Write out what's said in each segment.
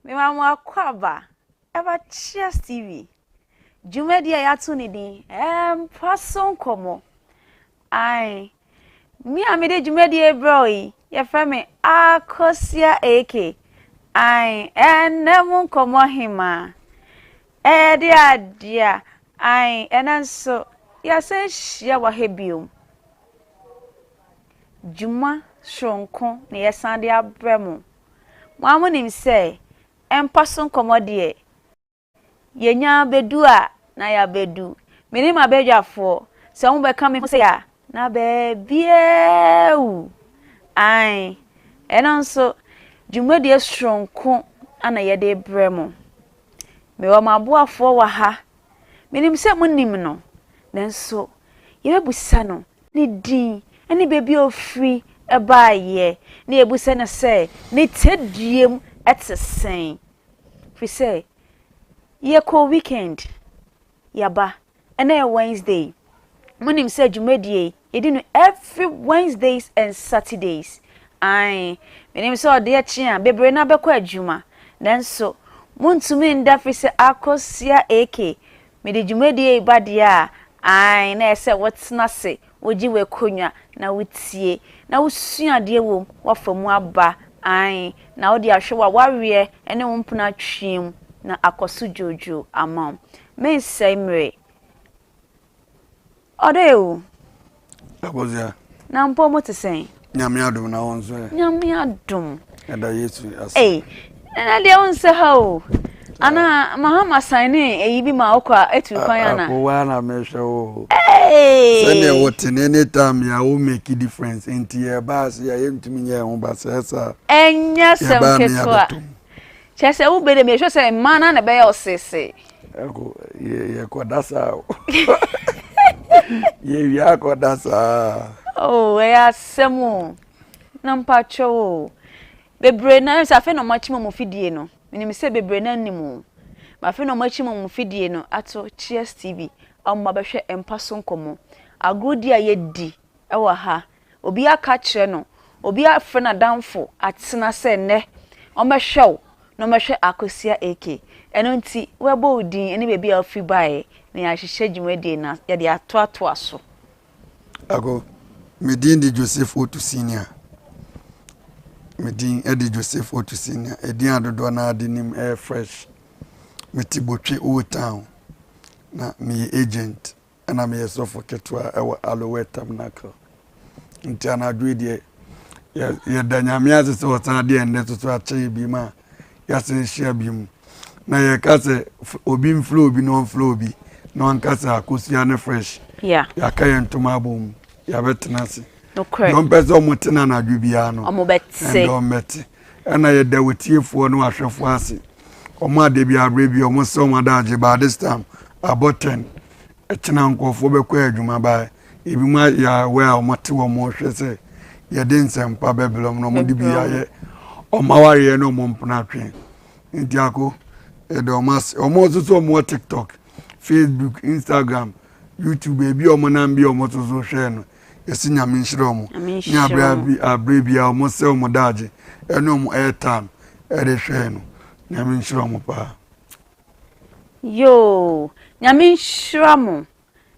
Mema mo akwaaba ɛba Cheers TV. Dwumadi a yɛato ne din Mpa So Nkɔmmɔ. Ae, me a mede dwumadi yi brɛ wo yi, yɛfrɛ me Akosua AK. Ae, ɛnnɛ mu nkɔmmɔ hemaa. Ɛde adeɛ ae, ɛnɛ nso yɛasan ahyia wɔ ha biom. Dwuma soronko na yɛsan de abrɛ mo. Mo ara monim sɛ mpa so nkɔmmɔ deɛ, yɛnya bɛdu a na yɛabɛdu. Me ne m'abadwafoɔ, sɛ wɔbɛka me ho sei a, na baabiara awu. Ae, ɛno nso, dwumadie soronko na yɛde rebrɛ mo. Mewɔ m'aboafoɔ wɔ ha. Menim sɛ monim no, nanso yɛbɛbisa no ne din ne baabi a ɔfiri baeɛ, na yɛbisa no sɛ ne tadua te sɛn. Firi sɛ, yɛkɔ weekend, yɛaba, ɛnɛ yɛ Wednesday. Monim sɛ dwumadie yi, yɛdi no every Wednesdays and Saturdays. Ae, menim sɛ ɔde akyi a, bebree no abɛkɔ adwuma. Nanso, montumi nda firi sɛ Akosua AK, mede dwumadie yi ba deɛ a, ae, na ɛsɛ sɛ wotena ase, wogye w'akonnwa na wotie, na wosua adeɛ wɔ mu, woafa mu aba, ae, na wode ahwɛ w'awareɛ ne wo mpena atweam na akɔ so dwoodwoo ama wo. Mensɛe mmere. Ɔdɔ ewu. Akosua. Na mpo mo te sɛn? Nyame adom na wɔn nso ɛ. Nyame adom. Ɛda Yesu ase. Ei, ɛnɛ deɛ wo nsɛ ha o. Ana Mahama sign ne eyi bi ma wokɔ a etu kwan ana? Akowa na mehwɛ wo. Hey! Sɛdeɛ wote no anytime yɛ wo make difference nti yɛba ase a yɛntumi nyɛ yɛn ho ba sɛ saa. Ɛnyɛ asɛm ketewa. Kyerɛ sɛ wo bɛ de mehwɛ sɛ mmaa no na ɛbɛyɛ ɔsese. Ɛko yɛ yɛkɔda saa o. Yɛwie akɔda saa. Oh, ɛyɛ asɛm o. Na mpakyɛw o. Bebree na sɛ afei na wɔn akyim wɔn fidie no. Menim sɛ bebree na nim o. Ma afei na wɔn akyim wɔn fidie no ato Cheers TV a wɔn abɛhwɛ mpa so nkɔmmɔ. Agorɔdi a yɛdi wɔ ha. Obi aka akyerɛ no, obi afrɛ n'adamfo atena sɛ nnɛ ɔmmɛhwɛ wo na ɔmmɛhwɛ Akosua AK. Ɛno nti, wobɛbɔ wo din ne baabi a wofiri baeɛ na yɛahyehyɛ dwumadie no yɛde atoatoa so. Ako, me din de Joseph Otu Senior. Me din de Joseph Otu Senior. Edin a dodoɔ no ara de nim ɛyɛ Fresh. Mete Botwe Old Town na meyɛ agent. Ɛna meyɛ sɔfo ketewa ɛwɔ Aloe Tabernacle. Nti anadwo yi deɛ yɛda Nyame ase sɛ ɔsan de ɛnnɛ soso akyɛ yɛ bi ma yɛasan ahyia bi mu. Na yɛka sɛ obi mfrɛ obi na ɔmfrɛ obi na ɔnka sɛ akosua ne fresh. Yɛaka yɛn ntoma abom yɛabɛtena ase. Deɛ ɔmpɛ sɛ ɔmo tena anadwo biara no ɛndɛ ɔmmɛte. Ɛna yɛda w'atiefoɔ ne w'ahwɛfoɔ ase. Wɔn a da bi aberɛ bi wɔn sɛ wɔn adagye ba this time abɔ 10 ɛkyena nkurɔfoɔ bɛkɔ adwuma ba ebi mu ayɛ awɛ a wɔn te wɔn hwɛ sɛ yɛde nsɛmpa bɛbrɛ wɔn na wɔn de bi ayɛ wɔn awareɛ ne wɔn mpena atwe nti ako yɛda wɔn ase wɔn nso so wɔn wɔ tiktok facebook instagram youtube ebi a wɔn nam bi a wɔn nso so hwɛ no yɛsi nyame nhyira wɔn ne abere bi abere bi a wɔn sɛ wɔn daagye ɛne wɔn airtime ɛde hwɛ no nyame nhyira wɔn paa. Yoo, Nyame nhyira mo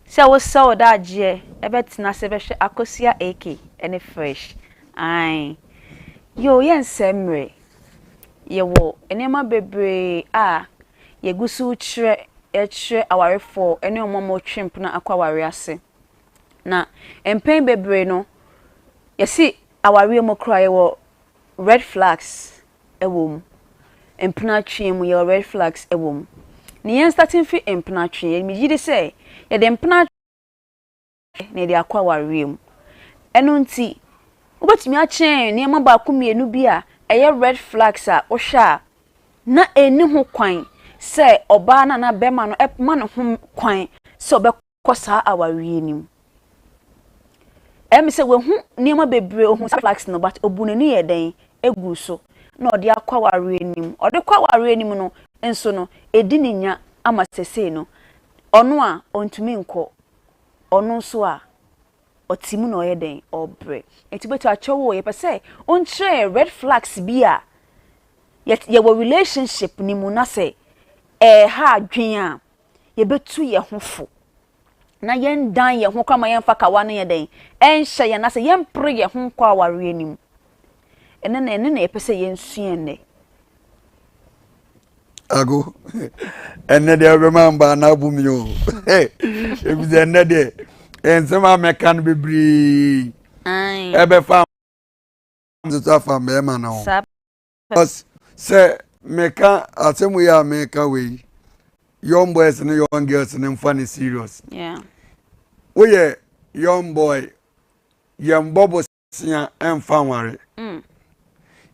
sɛ wosɛ wo daagyeɛ ɛbɛtena ase bɛhwɛ Akosua AK ɛne Fresh. Ae. Yoo, yɛnsɛe mmerɛ. Yɛwɔ nneɛma bebree a yɛgu so rekyerɛ yɛkyerɛ awarefoɔ ɛne wɔn a wɔretwe mpena akɔ awareɛ ase. Na mpɛn bebree no, yɛse awareɛ mu koraa yɛwɔ red flags wɔ mu. Mpenatweɛ mu yɛwɔ red flags wɔ mu. Ne yɛn start mfiri mpenatweɛ. Megye di sɛ yɛde mpenatweɛ na yɛde akɔ awareɛ mu. Ɛno nti, wobɛtumi akyɛn nneɛma baako mmienu bi a ɛyɛ red flags a wohwɛ a na ɛnni ho kwan sɛ ɔbaa no anaa bɛrima no ma ne ho kwan sɛ ɔbɛkɔ kɔ saa awareɛ no mu. Ɛyɛ me sɛ wahu nneɛma bebree, ohu saa flags no but obu n'ani yɛ dɛn egu so na ɔde akɔ awareɛ no mu. Ɔde kɔ awareɛ no mu no nso no, edi ne nya ama sesei no, ɔno a ɔntumi nkɔ, ɔno nso a ɔte mu na ɔyɛ dɛn ɔbrɛ. Nti wobɛtumi akyɛw o, yɛpɛ sɛ ɔnkyerɛ red flags bi a. Yɛwɔ relationship no mu na sɛ ɛreha adwene a, yɛbɛtu yɛn ho fo na yɛndan yɛn ho koraa ma yɛmfa kawa no yɛ dɛn ɛnhyɛ yɛn ase, yɛmpere yɛn ho nkɔ awareɛ no mu. Ɛno na ɛno na yɛpɛ sɛ yɛnsua nnɛ. Ago, ɛnnɛ deɛ wobɛma mbaa no abo mi o. Ɛfisɛ ɛnnɛ deɛ nsɛm a mɛka no bebree ɛbɛfa nso afa mmarima no ho. Because sɛ meka asɛm wei a meka wei, young boys ne young girls ne mfa ne serious. Woyɛ young boy, yɛn bɔ bosea ɛmfa nware.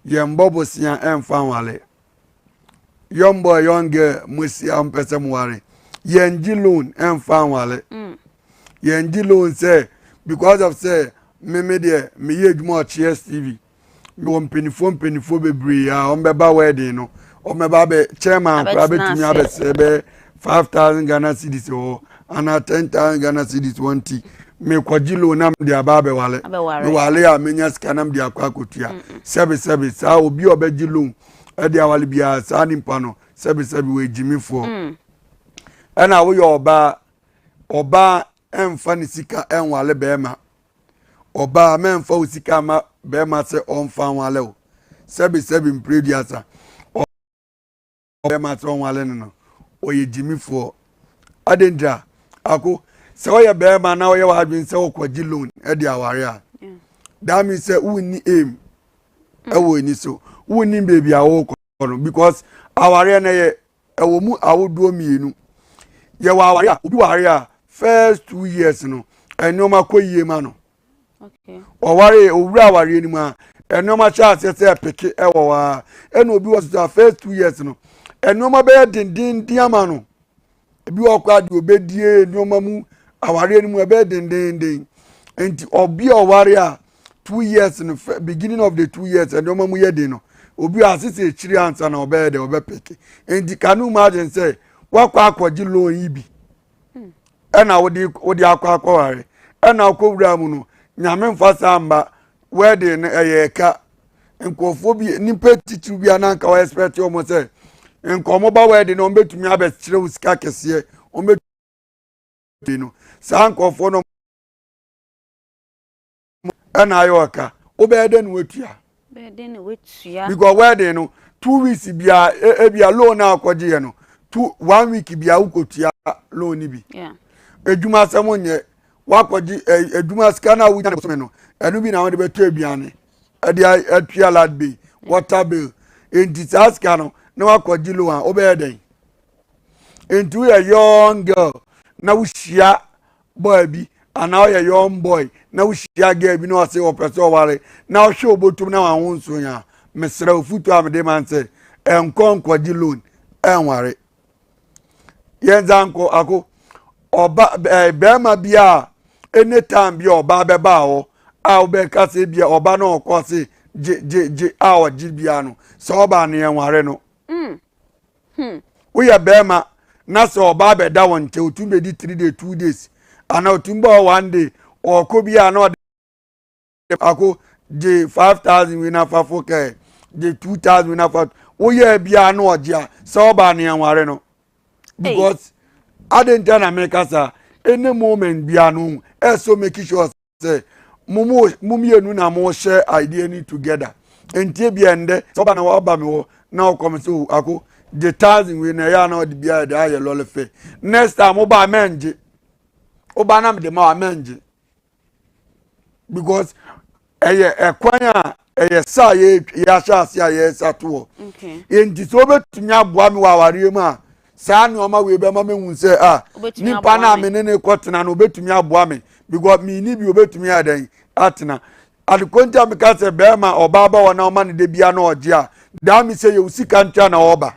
Yɛn bɔ bosea ɛmfa nware. Young boy, young girl, mo si a mpɛ sɛ mo ware. Yɛn gye loan ɛmfa nware. Yɛn gye loan sɛ because of sɛ me me deɛ meyɛ adwuma wɔ Cheers TV. Mewɔ mpanimfoɔ mpanimfoɔ bebree a wɔbɛba wedding no, wɔbɛba abɛ chairman koraa bɛtumi abɛsrɛ bɛyɛ 5,000 Ghana cedis wɔ hɔ anaa 10,000 Ghana cedis wɔ nti mekɔgye loan na mede aba abɛwale. Mewale a menya sika na mede akɔ akɔtua. Sɛbe sɛbe saa obi a ɔbɛgye loan ɛde awale biara, saa nipa no sɛbe sɛbe wɔ gyimifoɔ. Ɛna woyɛ ɔbaa, ɔbaa ɛmfa ne sika ɛnwale bɛrima. Ɔbaa, mɛmfa wo sika ma bɛrima sɛ ɔmfa nwale wo. Sɛbe sɛbe mprɛduasa, bɛrima sɛ ɔnwale no, ɔyɛ gyimifoɔ. Adɛn ntira? Ako, sɛ ɔyɛ bɛrima na ɔyɛ w'adwene sɛ wokɔgye loan ɛde aware a, that means sɛ wonni aim ɛwɔ ani so, wonni baabi a wokɔ no, because awareɛ no yɛ ɛwɔ mu ahodoɔ mmienu. Yɛwɔ aware a obi ware a, first 2 years no nneɛma kɔ yie ma no. Ɔware, owura awareɛ no mu a, nneɛma hyɛ aseɛ sɛ ɛpeke ɛwɔ hɔ a, ɛna obi wɔ so a, first 2 years no nneɛma bɛyɛ dendenden ama no. Ebi wɔ kɔ ade obedie nneɛma mu awareɛ no mu ɛbɛyɛ dendenden. Nti ɔbi a ɔware a 2 years no, beginning of the 2 years nneɛma mu yɛ den no, obi a asese akyiri ansa na ɔbɛyɛ dɛ ɔbɛpeke. Nti kanu imagine sɛ wakɔ akɔgye loan yi bi ɛna wode akɔ akɔware, ɛna akɔ wura mu no, Nyame nfa saa mba, wedding no ɛyɛ ɛka nkurɔfoɔ bi, nipa titiriw bi a na nka wɔ expect wɔn sɛ nka wɔn ba wedding no wɔn bɛtumi abɛkyerɛ wo sika kɛseɛ, wɔn bɛtumi no saa nkurɔfoɔ no ɛna ayɛ ɔka, wobɛyɛ dɛ na watua? Bɛyɛ dɛ na watua? Because wedding no 2 weeks bia ebia loan na akɔgye yɛ no two one week bia wokɔtua loan ni bi. Edwuma asɛm nyɛ wakɔgye ɛ edwuma sika na wonya ne bosome no, ɛno bi na wɔde bɛtɔ aduane, ɛde atua light bill, water bill. Nti saa sika no na wakɔgye loan a, wobɛyɛ dɛn? Nti woyɛ young girl na wohyia boy bi anaa ɔyɛ young boy na wohyia girl bi na ɔse ɔpɛ sɛ ɔware na ɔhwɛ obotom na waho nso yɛn a, mesrɛ wo, futu a mede ma n sɛ ɛnkɔ nkɔgye loan ɛnware. Yɛn nsa nkɔ ako ɔba ɛɛ bɛrima bi a anytime bi a ɔbaa bɛba hɔ a wobɛka sɛ bia ɔba na ɔkɔ se gye gye gye a ɔgye bia no, sɛ ɔbaa no yɛnware no. Woyɛ bɛrima na sɛ ɔbaa bɛda wɔn nkyɛn, otum bɛdi 3 days, 2 days, anaa otum bɔ one day, ɔkɔ bi a na ɔde ako gye 5,000 wei nafa fo kɛɛ gye 2,000 wei nafa, woyɛ biara na ɔgye a, sɛ ɔbaa no yɛnware no. Because ade nta na meka saa, any moment biara no ɛsɛ make sure sɛ mo mmienu na mo share idea ni together. Nti ebi ɛndɛ sɛ ɔba na waba mi hɔ na ɔkɔ mi sɛ ako gye 1,000 wei na ɛyɛ a na ɔde biara de ayɛ lorry fare, next time ɔba mɛngye, ɔba na mede ma wa mɛngye, because ɛyɛ ɛkwan a ɛyɛ sa a yɛahyɛ ase a yɛresa to hɔ. Nti sɛ wobɛtumi aboa me wɔ awareɛ mu a, saa nneɛma wei bɛma mehu sɛ a nipa no a me ne ne kɔtena no obɛtumi aboa me, because menni bi obɛtumi ayɛ dɛn atena adeko. Nti a meka sɛ bɛrima ɔbaa bɛ wɔ na ɔma no de bia na ɔgye a daa mi sɛ yɛwo sika ntia na ɔba.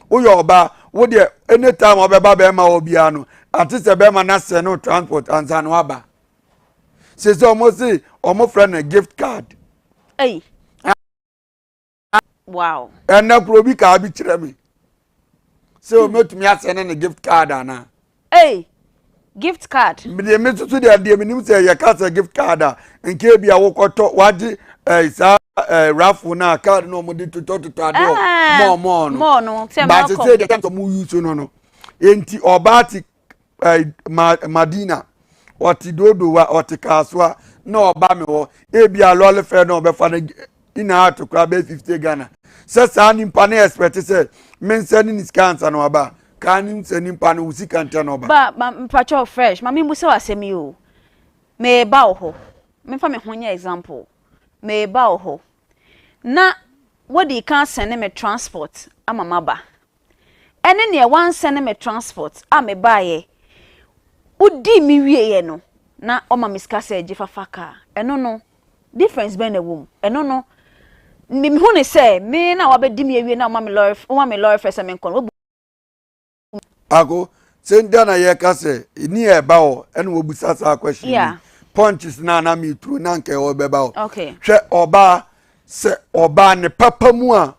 Woyɛ ɔbaa, wo deɛ anytime ɔbɛba bɛrima wɔ biara no, ate sɛ bɛrima na sɛ no transport ansa na waba. Sɛ ɔmo se ɔmo frɛ no gift card. Hey. Wow. Ɛnɛ kuro bi kaa bi kyerɛ me sɛ ɔmɛtumi asɛ ne gift card anaa. Hey. Gift card. Deɛ me soso deɛ menim sɛ yɛka sɛ gift card a, nke bi a wokɔtɔ wagye ɛɛ saa. ɛɛ raffle na card na wɔn de totɔtotɔ adeɛ wɔ mɔɔ mɔɔ no mɔɔ no sɛ baate sɛ deɛ wɔn use no no enti ɔbaa te ɛɛ ma madina ɔte dodowa ɔte kaasoa na ɔba mi hɔ ebi a lɔɔre fɛ na ɔbɛfa no nyinaa ato koraa bɛyɛ 50 Ghana sɛ saa nipa no expect sɛ me nsɛ ne ne sika ansa na waba kaa ne sɛ nipa no wo sika ntɛ na ɔba. Ba ma mpakyɛw fresh ma me mbusa wo asɛm yi o meba wo hɔ memfa me ho nyɛ example meba wo hɔ na wodi kan sɛne me transport ama maba ɛne neɛ wansɛne me transport a mebaeɛ wodii me wieɛ no na ɔma me sika sɛ gye fafa kaa ɛno no difference bɛn na ɛwɔ mu ɛno no mehu ne sɛ me na wabɛdi me awie na woma me lɔre woma me lɔre fɛ sɛ menkɔ no wabu. Ako, sɛ nti na yɛka sɛ ni ɛba hɔ ɛna wɔbusa saa question yi punches na na meturo na nka ɛwɔ bɛba hɔ. Hwɛ ɔbaa sɛ ɔbaa ne papa mu a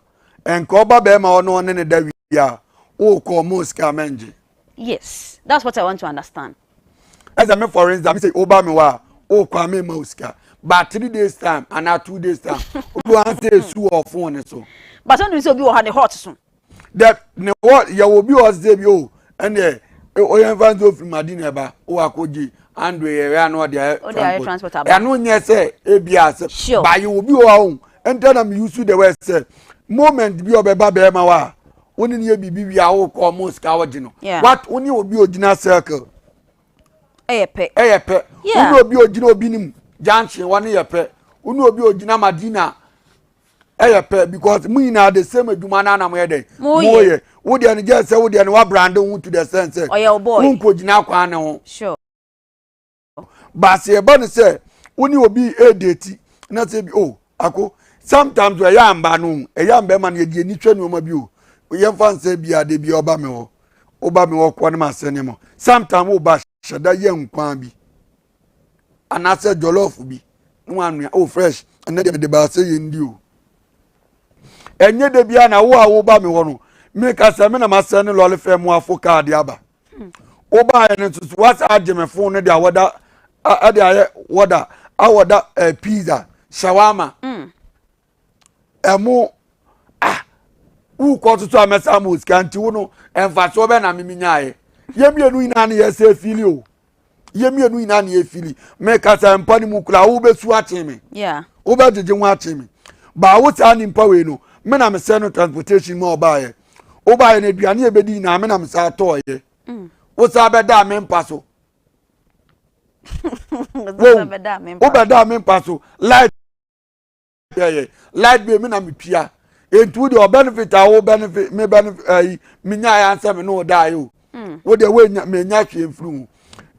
nka ɔba bɛrima hɔ na ɔne ne da wie a wokɔ ɔmo sika mɛngye. Yes, that's what I want to understand. Ɛsɛ me for instance me sɛ woba me hɔ a wokɔ a mema wo sika but 3 days time anaa 2 days time obi wɔ ha sɛ esu wɔ phone ne so. But ɔno sɛ obi wɔ ha ne hot so. Dɛ ne hɔ yɛ wɔ obi wɔ sɛ bi o ɛnna oyɛ nfa nso ofiri Madina ɛba wɔ akɔgye Andre yɛ ɛyɛ ano ɔde ayɛ transport aba. Ɛno nyɛ sɛ ebi asɛ ba yɛ obi wɔ hɔ o ɛnta na mi use the word sɛ moment bi ɔbɛba bɛrima wa a wo ne ne yɛ biribi wie a wokɔ ɔmo sika wɔgye no what wo ne obi ogyina circle ɛyɛ pɛ ɛyɛ pɛ wo ne obi ogyina obi nim junction wɔne yɛ pɛ wo ne obi ogyina Madina ɛyɛ pɛ because mo nyinaa the same adwuma no anam yɛ dɛ mo yɛ wo deɛ no gye sɛ wo deɛ no wa brand ho to the sense sɛ wo nkɔ gyina kwan ne ho baasi ɛba ne sɛ wo ne obi ɛɛdeti na sɛ bi o ako sometimes ɛyɛ amba no ɛyɛ amba ma no yɛde ani twɛ nneɛma bi o yɛmfa nsɛ bi ade bi ɔba me hɔ ɔba me hɔ kɔ ne ma sɛ nneɛma sometimes wo ba hyɛ da yɛ nkwan bi anaasɛ jollof bi na wanoa oh fresh ɛnɛ deɛ mede baa sɛ yɛndi o ɛnyɛ da biara na wo a woba me hɔ no meka sɛ me na masɛ ne lɔle fɛ mu afo kaa de aba wobaeɛ no nso so wasa agye me fon no de awɔda ɛde ayɛ wɔda awɔda ɛɛ pizza shawarma ɛmo ah wokɔ soso a mɛsa ma osika nti wo no ɛnfasoɔ bɛ na mimi nyaayɛ yɛ mmienu nyinaa ne yɛsɛ fili o yɛ mmienu nyinaa ne yɛfili mekasa mpa no mu koraa wobɛsu akye me wobɛgyegye ho akye me baa wo saa nimpa wei no me na mesɛ no transportation mu a ɔbaeɛ wobaeɛ no aduane yɛ bɛdi nyinaa me na mesɛ atɔɔyɛ mm. wo saa bɛdaa me mpa so wobɛdaa me mpa so light yɛ light bill mi na mi tua nti wo deɛ ɔbenefit a wo benefit mi benefit ɛyi mi nya ayɛ ansɛ mi ne wo da ayɛ o hmm. wo deɛ wo nya mi nya hwee nfiri ho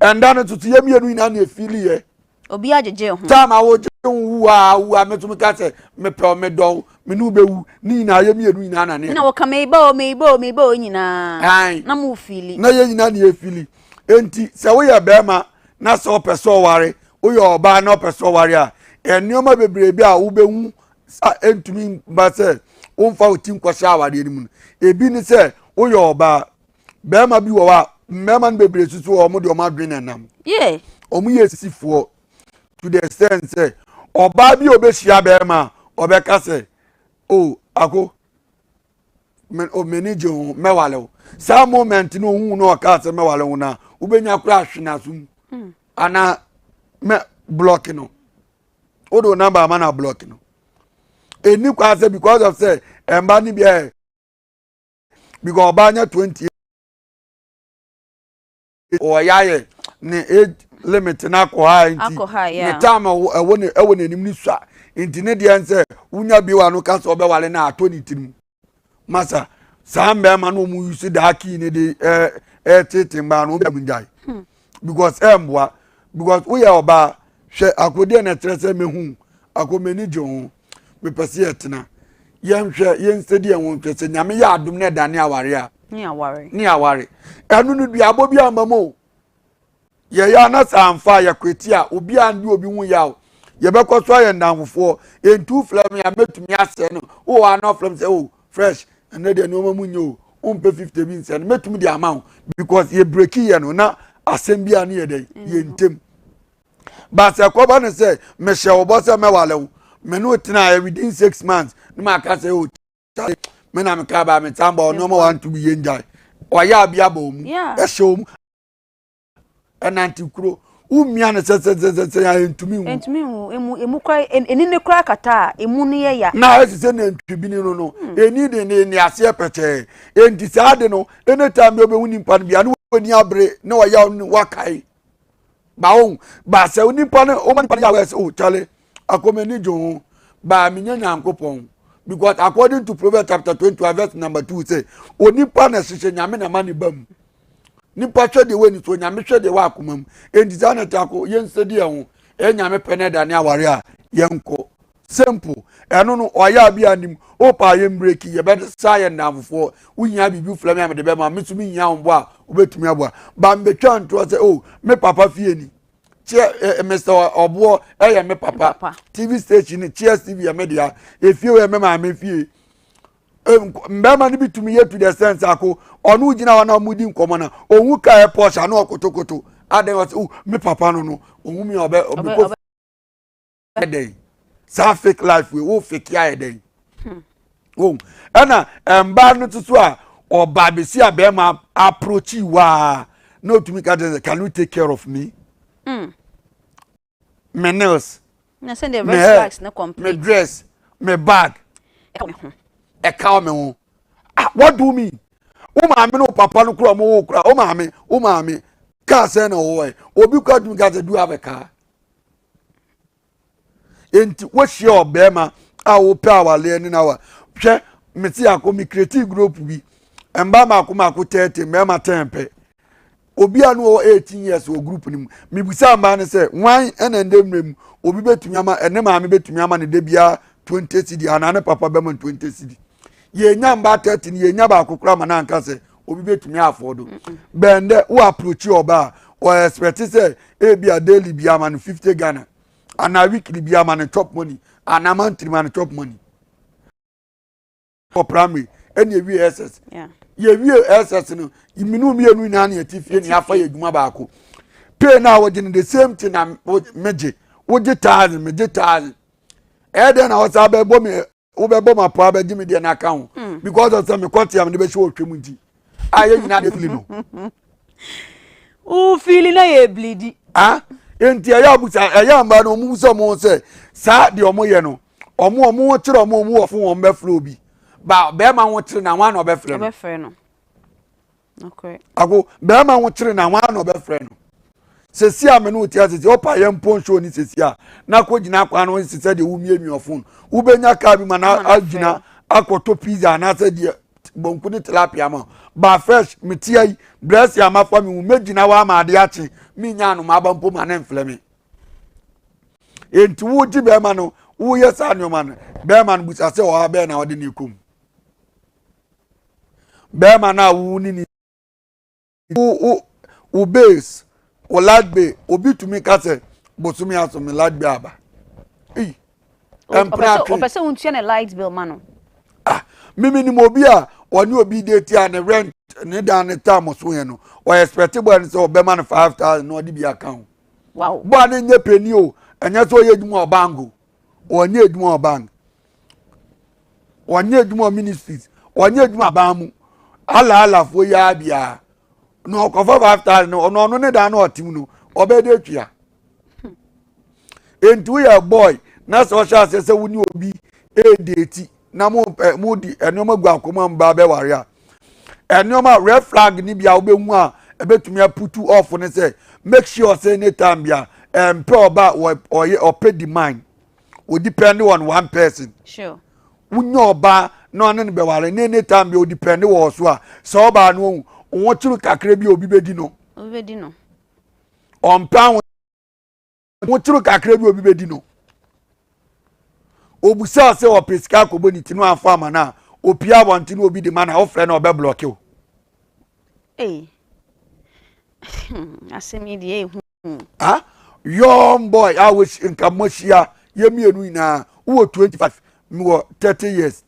ɛnda no tutu yɛ mmienu nyinaa na efili yɛ. Obi agyegye ho. Time a wogye ho wu a wu a mi tumi ka sɛ mi pɛ o mi dɔ o mi ne wo bɛ wu ne nyinaa yɛ mmienu nyinaa na ne. Na wɔka mi ba o mi ba o mi ba o nyinaa. Na mo fili. Na yɛ nyinaa na yɛ fili nti sɛ woyɛ bɛrima na sɛ ɔpɛ sɛ ɔware woyɛ ɔbaa na ɔpɛ sɛ ɔware a nneɛma bebree bi a wobɛhu a ɛntumi mma sɛ womfa wo ti nkɔhyɛ awareɛ no mu no ebi ne sɛ woyɛ ɔbaa bɛrima bi wɔ hɔ a mmarima no bebree soso wɔ wɔn de wɔn adwene na ɛnam wɔn yɛ sifoɔ to the extent sɛ ɔbaa bi a ɔbɛhyia bɛrima a ɔbɛka sɛ o oh, ako m'ani gye ho mɛwale wo saa moment no ohun na ɔka sɛ mɛwale wo na wobɛnya kora ahwe n'aso mu hmm. anaa mɛ blɔk no wode wo number ama na blɔk no ɛni kwa sɛ because of sɛ ɛmba no bi ɛ because ɔbaa nya 20 ɔyɛ ayɛ ne age limit no akɔ ha nti ne time ɛwɔ ne ɛwɔ n'anim ne sua nti ne deɛ nsɛ wonya bi wa no ka sɛ ɔbɛwale na atɔ ne tirim masa saa mmarima no wɔn yusu daa kii ne de ɛɛ ɛɛtete mmaa no wɔn bɛ gyae hmm. because ɛɛmboa because woyɛ ɔbaa hwɛ akodeɛ na ɛkyerɛ sɛ mehu ako m'ani gye ho mepɛ sɛ yɛtena yɛnhwɛ yɛnsɛdi yɛn ho nhwɛ sɛ nyame yɛ adom na ɛdane aware a ne aware ɛno no duabɔ bi ama mu o yɛyɛ ana sɛ amfa a yɛkwati a obiara ndi obi ho yaw yɛbɛkɔ so ayɛ nnamfofoɔ ɛntu frɛ me a mɛtumi asɛ no wowɔ ana ɔfrɛ me sɛ o oh, fresh ɛnɛ deɛ nneɛma mu nyɛ o wompɛ 50 bi nsɛ no mɛtumi de ama wo because yɛbreki yɛ no na asɛm bi a ne yɛ dɛn yɛ ntɛm But sɛ ɛkɔba no sɛ mehyɛ wo bɔ sɛ mɛwale wo, Me ne wo tenaeɛ within 6 months ne ma aka sɛ o kyale, me na meka baa me nsa bɔ nneɛma wa nto bi yɛ ngyae. Ɔyɛ abi aba wɔ mu, ɛhyɛ wɔ mu, ɛnante kuro womia no sɛsɛsɛsɛ a, ɛntumi nwu. Ntumi nwu. Emu kora eni ne kora kata a, emu no yɛ ya. Na ɛsi sɛ nantwibini no eni de ne aseɛ pɛkyɛɛ. Enti saa de no, anytime bi obehu nipa no bia ne wani abere ne ɔyaw ne wakae ba ohun ba sɛ nipa no ɔma nipa no yɛ awɛ sɛ, "Oh kyale, akɔmani gye ho ba menyɛ Nyankopɔn," because according to Proverbs chapter 21 verse number 2 sɛ onipa na hyehyɛ, Nyame na ma ne ba mu. Nipa hwɛ deɛ wɔ ani so, Nyame hwɛ deɛ wɔ akoma mu. Enti saa na tako yɛn nsɛdi yɛn ho ɛyɛ Nyame pɛ ne da ne aware a yɛnkɔ simple. Ɛno no ɔyɛ abi anim opa yɛn break, yɛbɛ sa yɛn nnamfofoɔ. Wohia biribi fila mi a mede bɛma me so, mi hia wɔn bo a wobɛtumi aboa ba mbɛtwa ntoɔ sɛ, "Oh, me papa fie ni kyɛ ɛ Mr Ɔboɔ ɛyɛ me papa TV station ni Cheers TV yɛ me dea, efie wɔ yɛ me maame fie." Mbɛrima no bi tumi yɛ to the sense ako ɔno gyina hɔ na ɔmo di nkɔmɔ na ohun kaa yɛ Porsche ano ɔkotokoto adan ɔsɛ, "Oh, me papa no ohun mi ɔbɛ ɔbɛ kɔ dɛn." Saa fake life wei wo fake ayɛ dɛn o? Ɛna mbaa no soso a ɔba besi a bɛrima approach waa na otumi ka kyerɛ sɛ, "Can you take care of me?" Me nails, na sɛ the me red hair, flags no me complete dress, me bag. Ɛka me ho. Ɛka me ho. Ah, what do you mean? Wo maame ne wo papa no kura ɔmo wo kura wo maame kaa sɛn na wɔwɔ yɛ? Obi kura tumi ka sɛ, "Do you have a car?" Nti wohyia ɔbɛrima a wopɛ awaleɛ ne na wa hwɛ mesi akɔ mi create group bi, mbaa mako mako 30, mmarima 10 pɛ. Obi a no wɔ 18 years wɔ group no mu. Mibusa mbaa no sɛ wan ɛna ndɛ mmerɛ mu obi bɛtumi ama ɛne maame bɛtumi ama ne de bia 20 cedi anaa ne papa bɛma no 20 cedi? Yɛnya mbaa 30 no, yɛnya baako koraa ma nanka sɛ obi bɛtumi afford bɛn dɛ wo approach ɔbaa a ɔyɛ expect sɛ ebi a daily bi ama no 50 Ghana anaa weekly bi ama no chop money anaa monthly ma no chop money for primary ɛna ewie SS. Yɛwie SS no, mmienu mmienu nyinaa na yɛte fie na yɛafa yɛ adwuma baako pay na wɔgye no the same thing na megye, wogye 1,000, megye 1,000. Ɛyɛ dɛn na wɔsa bɛbɔ me, wobɛbɔ ma po abɛgye me deɛ n'aka ho because of sɛ mekɔ tea mede bɛhyɛ wɔ twam nti a yɛ nyinaa de fili no. Wofili na yɛ bleedi. Ah, nti ɛyɛ abusa, ɛyɛ amba no, ɔmo sɛ ɔmo sɛ saa deɛ ɔmo yɛ no, ɔmo ho kyerɛ ɔmo wɔ fo wɔn bɛfrɛ obi ba bɛrima ho kyerɛ na wɔn na ɔbɛfrɛ no. Ɔbɛfrɛ no okay. Ako bɛrima ho kyerɛ na wɔn na ɔbɛfrɛ no. Sesi a me no tia sesi ɔpa yɛn mpo nsuo ni sesi a na kɔ gyina kwan no sisi deɛ wumie phone, wobɛnya kaa bi ma na Ama na agyina akɔtɔ pizza anaasɛ deɛ bonku ne tilapia ma ba fresh. Me tia yi blessing ama fa mi hu megyina hɔ ama ade akye mi nya anoma aba mpo ma ne nflɛ mi. Enti wogye bɛrima no, woyɛ saa nneɛma no, bɛrima no busa sɛ ɔha bɛɛ na ɔde ne kɔm bɛrima no a wo ne ne wo base, wo light bill. Obi tumi ka sɛ bosome aso me light bill aba eyi mpena atwe. Ɔpɛ sɛ wontua ne light bill ma no. Ah, mimi nim obi a ɔne obi de ti a ne rent ne dan ne tam so yɛ no, ɔyɛ expect boy no sɛ ɔbɛma no 5,000 na ɔde bi aka ho. Boy no nyɛ penny o. Ɛnyɛ sɛ ɔyɛ adwuma wɔ bank o, ɔnyɛ adwuma wɔ bank, ɔnyɛ adwuma wɔ ministries, ɔnyɛ adwuma aban mu ala alafoɔ yi abia na ɔkɔfa 5,000 no, ɔno ne dan no ɔte mu no ɔbɛyɛ de atua. Nti woyɛ boy na sɛ ɔhyɛ aseɛ sɛ wo ne obi ɛɛdate na mo ɛ mo di nneɛma gu akɔma mu ba bɛware a, nneɛma red flag ni bi a wobɛhu a ɛbɛtumi aput off ne sɛ, make sure sɛ anytime bi a ɛmpɛ ɔba ɔyɛ ɔpɛ demand o, depend on one person. Wonya ɔbaa na ɔne no bɛware ne anytime bi o depend wɔ so a, sɛ ɔbaa no ohu wɔn kyerɛ kakra bi a obi bɛdi no. Obi bɛdi no. Ɔmpɛ aho wɔn kyerɛ kakra bi a obi bɛdi no. Obusa sɛ ɔpɛ sika akɔbɔ ne ti no afa ama no a, opia abɔnten na obi de ma na ɔfrɛ na ɔbɛ block o. Ee, asɛm yi deɛ ehu. Ah, young boy a wosi nka mo ahyia yɛ mmienu nyinaa wowɔ 25, mewɔ 30 years,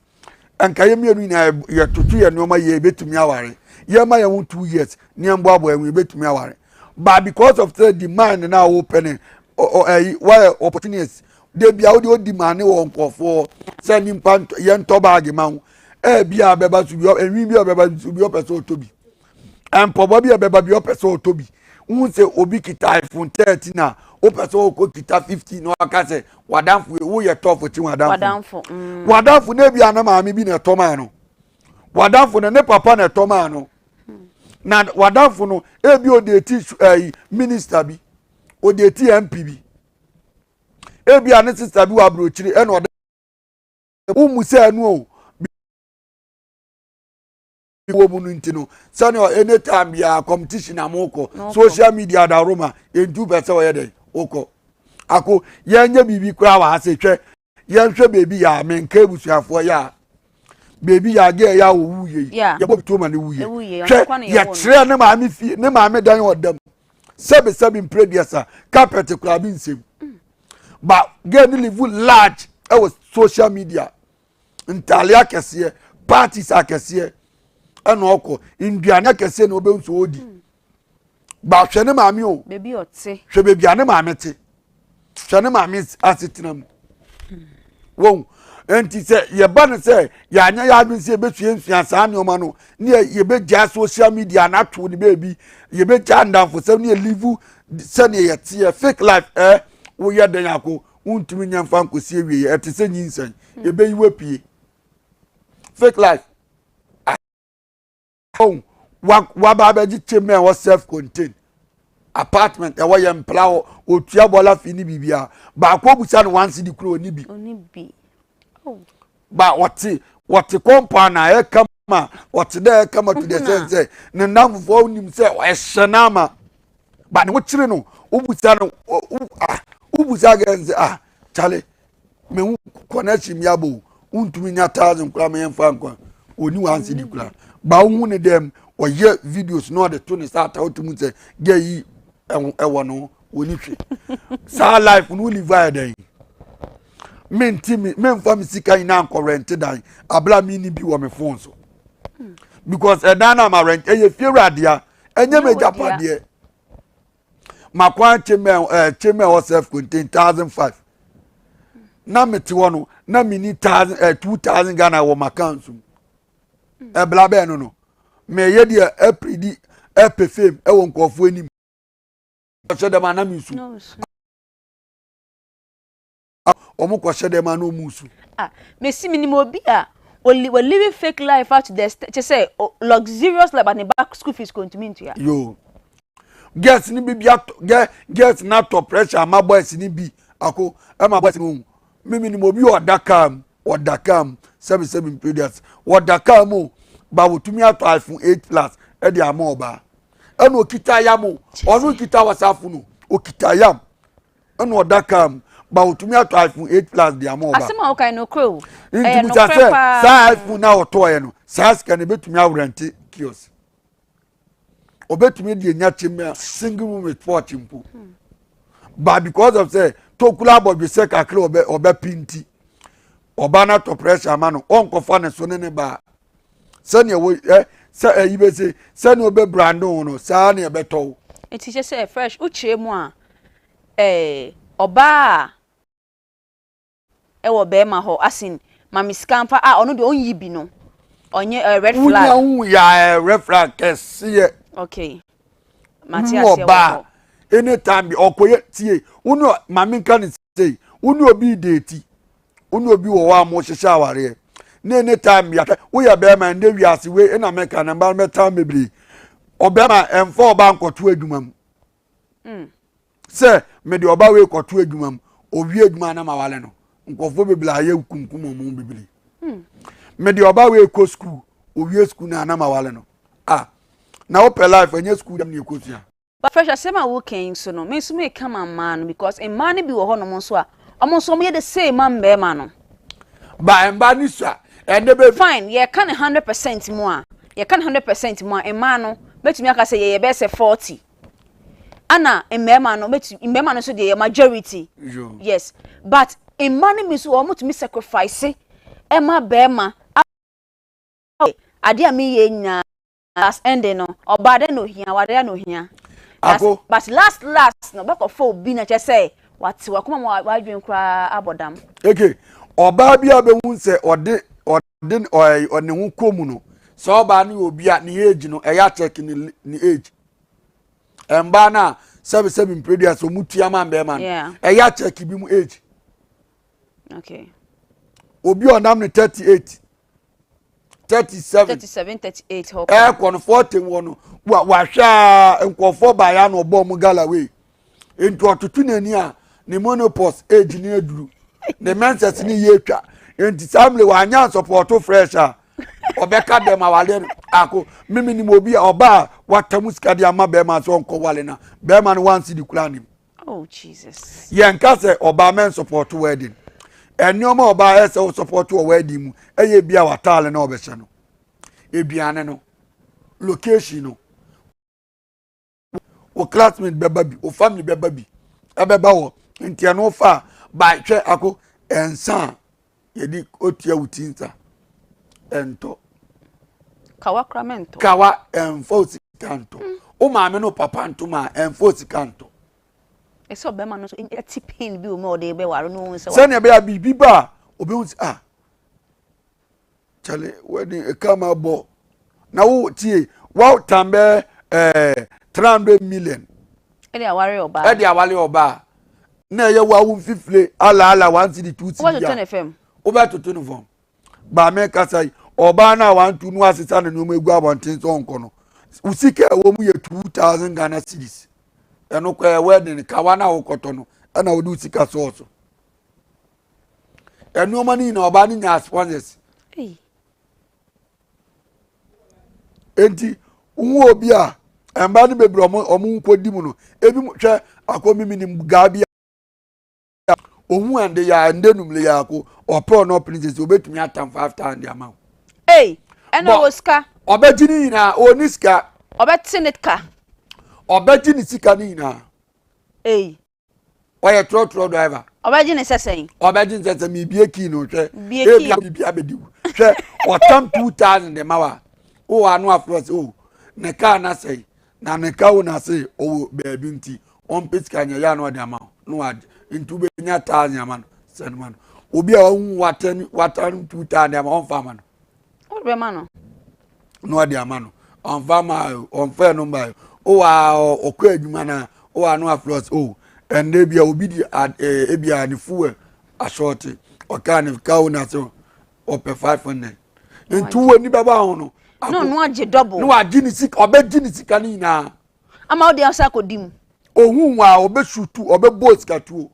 nka yɛ mmienu nyinaa yɛtoto yɛ nneɛma yɛ ebetumi aware, yɛma yɛn ho 2 years ne yɛn bɔ abɔ yɛn ho ebetumi aware, but because of the demand na wopɛ ne ɔ ɛyi wɔyɛ opportunist. Da bia wode odi ma ne wɔ nkurɔfoɔ sɛ nipa yɛntɔ baage ma wo. Ɛbi a bɛba so bi enwi bi a bɛba so bi ɔpɛ sɛ ɔtɔ bi. Mpɔbɔ bi a bɛba bi ɔpɛ sɛ ɔtɔ bi. Wohu sɛ obi kita iPhone 13 a wopɛ sɛ ɔkɔ kita 15 na ɔka sɛ wadanfo woyɛ tɔfo kye wadanfo. Wadanfo na ebi a na maame bi na ɛtɔ maa no. Wadanfo no ne papa na ɛtɔ maa no. Na wadanfo no ebi ɔde eti ɛyi minister bi ɔde eti MP bi. Ebi a ne sister bi wɔ aburokyiri ɛna ɔde womu sɛ ɛno o wɔ mu no nti no sɛnea anytime biara competition a mokɔ social media da roma ntu pɛ sɛ ɔyɛ dɛ wokɔ ako yɛnyɛ biribi koraa wɔ ha sɛ hwɛ yɛnhwɛ beebi yɛ a menka abusuafoɔ yɛ a beebi yɛ a gɛ yɛ a wɔwu yɛ yi yɛbɔ tuo ma ne wu yɛ hwɛ yɛkyerɛ ne maame fie ne maame dan ɔdam sɛbisɛbi mprɛduasa carpet koraa bi nsɛm ba gɛ ne live large ɛwɔ social media ntaale akɛseɛ parties akɛseɛ ɛna ɔkɔ nduane akɛseɛ na ɔbɛn so ɔdi ba hwɛ ne maame o hwɛ beebi a ne maame te hwɛ ne maame asetena mu wɔn nti sɛ yɛba no sɛ yɛanyɛ yɛ adwene sɛ yɛbɛsua nsua saa nneɛma no ne yɛbɛgya social media no ato ne baabi yɛbɛgya ndamfosɛm ne yɛlive sɛdeɛ yɛteɛ fake life ɛ woyɛ dɛn ako wontumi nyɛ mfa nkɔsi awie ɛte sɛ nyinsɛn yɛbɛyi wapie fake life ahɔn waba abɛgye kyɛm a ɛwɔ self contained apartment ɛwɔ yɛ mpla hɔ otua bɔla fi ne biribiara baako obusa no one cedi kuro oni bi ba wɔte wɔte compound a ɛyɛ kama wɔte dɛ ɛyɛ kama to the sense sɛ ne nam fofoɔ nim sɛ ɛhyɛ n'ama ba ne ho kyerɛ no wobusa no ah wobusa gɛn sɛ ah kyale mehu connection mi abɔ wontumi nya thousand koraa ma yɛmfa nkwa ɔni one cedi koraa ba wohu ne dɛm ɔyɛ videos na ɔde to ne sa ata wotum sɛ gɛ yi ɛwɔ no wɔni hwe saa life no wolive ayɛ dɛn menti me memfa me sika nyinaa nkɔ rent dan abla mi ni bi wɔ me phone so because ɛdan na ma rent ɛyɛ fie wura ɛnyɛ me gyapadeɛ makwan kyemɛ ɛɛ kyemɛ wɔ self contained 1,500 na mete hɔ no na me ni thousand ɛɛ 2,000 Ghana wɔ ma account mu ɛbla bɛɛ no mɛyɛ deɛ ɛpiridi ɛpɛ fame ɛwɔ nkurɔfoɔ anim ɔhyɛ dɛm anam nsu wɔn kɔhyɛ dɛm anam wɔn nsu. Ah, mesi mi nim obi a oli wɔ living fake life out to the extent kyɛ sɛ luxurious life but ne ba school fees kò ntumi ntua. Yo, girls ni bi bi atɔ girl girls na atɔ pressure ama boys ni bi ako ɛma boys ni ohun mímí ni mo obi ɔda kaa mu ɔda kaa mu sɛbi sɛbi mpedias ɔda kaa mu ba wotumi atɔ iPhone 8 Plus ɛde ama ɔbaa ɛna okita yam o ɔno kita WhatsApp no okita yam ɛna ɔda kaa mu ba wotumi atɔ iPhone 8 Plus de ama ɔbaa. Asɛm a woka no kuro. Nti musa sɛ saa iPhone na ɔtɔɔ yɛ no saa sika no ebetumi awurɛnte kiosk obetumi de enya kyɛm single room with porch mpo but because of sɛ tokula abɔdwesɛ kakra ɔbɛ ɔbɛ pinti ɔbaa no atɔ pressure ama no ɔnkɔfa ne so ne ne baa sɛnea wɔ ɛ sɛ ɛyi bɛ se sɛnea ɔbɛ brand ho no saa na ɛbɛtɔ wo. Eti kyɛ sɛ fresh wokyerɛ mu a ɔbaa a ɛwɔ bɛrima hɔ asin maame sika mfa a ɔno deɛ ɔnyi bi no ɔnyɛ red flag. Wunya hu ya red flag kɛseɛ. Okay, mate aseɛ wɔ hɔ. Anytime bi ɔkɔyɛ tie wone maame nka ne sei wone obi deeti wone obi wɔ hɔ a mo hyehyɛ awareɛ ne anytime bi ahwɛ woyɛ bɛrima ndɛ wiase wei ɛna mɛka ne mba mɛta bebree ɔbɛrima ɛnfa ɔba nkɔto adwuma mu sɛ mede ɔba wei kɔto adwuma mu owie adwuma na ma wale no nkɔfoɔ bebree ayɛ kunkum ɔmo bebree mede ɔba wei kɔ school owie school na anam awale no ah na wopɛ life ɛnyɛ school dɛm ne ɛkɔ sua. But fresh asɛm a woka yi nso no me nso meka ma mmaa no because mmaa no bi wɔ hɔnom nso a ɔmo nso ɔmo yɛ the same ma mmarima no. Ba mmaa ni sua ɛnɛ bɛ. Fine, yɛka ne 100% mu a yɛka ne 100% mu a mmaa no mɛtumi aka sɛ yɛyɛ bɛyɛ sɛ 40 ana mmarima no mɛtumi mmarima no nso deɛ yɛ majority. Yes, but mmaa no bi nso wɔn tumi sacrifice ɛma bɛrima adeɛ a meyɛ nyinaa last ending no ɔbaa dɛ na ohia wade na ohia. Ako. But last last no bɛkɔfa obi na kyerɛ sɛ Wate wakoma mu wadwen koraa abɔ dam. Eke, ɔbaa bi a bɛhu sɛ ɔde ɔde ɔɛ ɔne ho kɔ mu no, sɛ ɔbaa no yɛ obi a ne age no ɛyɛ akyɛke ne ne age. Mbaa no a sɛbisɛbi mpiredua sɛ ɔmo tua ma mbɛɛma no, ɛyɛ akyɛke bi mu age. Okay. Obi a ɔnam ne 38 37 37 38 hɔ ɛkɔ no 40 wɔ no wa wahwɛ a nkurɔfoɔ baeɛ na ɔbɔ ɔmo gala wei nti ɔtoto n'ani a ne menopause age ne aduru ne menses ne yie twa nti saa mmerɛ wanya nsɔpɔto fresh a ɔbɛka dɛm awale no ako mimi nim obi a ɔba a watamu sika de ama bɛrima sɛ ɔnkɔ wale na bɛrima no wansi de kura nim. Oh Jesus. Yɛn ka sɛ ɔbaa mɛn support wedding. Nneɛma ɔbaa ɛsɛ wo support wɔ wedding mu ɛyɛ bi a wataale na ɔbɛhyɛ no. Aduane no, location no. Wo classmate bɛba bi, wo family bɛba bi, ɛbɛba wɔ nti ɛno fa ba hwɛ ako ɛnsa a yɛde otua wo ti nsa ɛntɔ. Kawa kora mɛntɔ. Kawa ɛnfa o sika ntɔ. Wo maame no papa ntoma a ɛnfa o sika ntɔ. Ɛsɛ ɔbɛrima no nso ɛti pain bi wɔ mu a ɔde bɛware no ohun sɛ. Sɛnea ɛbɛyɛ a biribi ba a obehu sɛ ah kyale wedding ɛka ma bɔ na wo tie wa tan bɛ ɛɛ 300 million. Ɛde aware ɔbaa. Ɛde aware ɔbaa na ɛyɛ wo awo mfifire alaala one cedi two cedi. Wobɛtoto ne fam. Wobɛtoto ne fam. Baame kasa yi ɔbaa no a wantu no asesa ne nneɛma egu abɔnten sɛ ɔnkɔ no wo sika ɛwɔ mu yɛ 2000 Ghana cedis ɛno kɔ ɛyɛ wedding kawa no a wokɔtɔ no ɛna wode wo sika sɔɔ so ɛnneɛma no nyinaa ɔbaa no nyaa sponsors enti wohu obi a mmaa no bebree ɔmo ɔmo nkɔdi mu no ebi hwɛ akɔ mimi nim gaa bi a ohun ɛnde ya ɛnde num le ya ko ɔpɛ ɔno ɔpene sɛ obetumi atam 5000 de ama wo. Ei, ɛna ɔwɔ sika. Ɔbɛgye ne nyinaa, ɔni sika. Ɔbɛte ne ka. Ɔbɛgye ne sika ne nyinaa. Ei. Ɔyɛ trɔtrɔ driver. Ɔbɛgye ne sɛ sɛn? Ɔbɛgye ne sɛ sɛ mebie kii no hwɛ. Bie kii. Ebi biribi abɛdi wo. Hwɛ ɔtam 2000 de ma wa. Wowɔ ano afrɛ sɛ o ne kaa na sɛe na ne ka wo na se ɔwɔ baabi nti ɔmpɛ sika nyɛ yɛ ano ɔde ama wo na wagye nti wobɛnya thousand ama no sɛ no ma no. Obi a wahu watan watan 2000 ama ɔmfa ama no. Wode bɛma no. Na ɔde ama no ɔmfa ma ɔmfa ɛno mba o a ɔkɔ adwuma no a o ano afrɛ ɔsɛ o ɛnna ebi a obi di ebi a ne fuel asɔɔte ɔkaa ne ka o na sɛ ɔpɛ 500 nti wo ni bɛba ho no. Na ɔno agye double. Na wagye ne sika ɔbɛgye ne sika no nyinaa. Ama ɔde asa akɔdi mu. Ohun wa ɔbɛsutu ɔbɛbɔ sika tuo.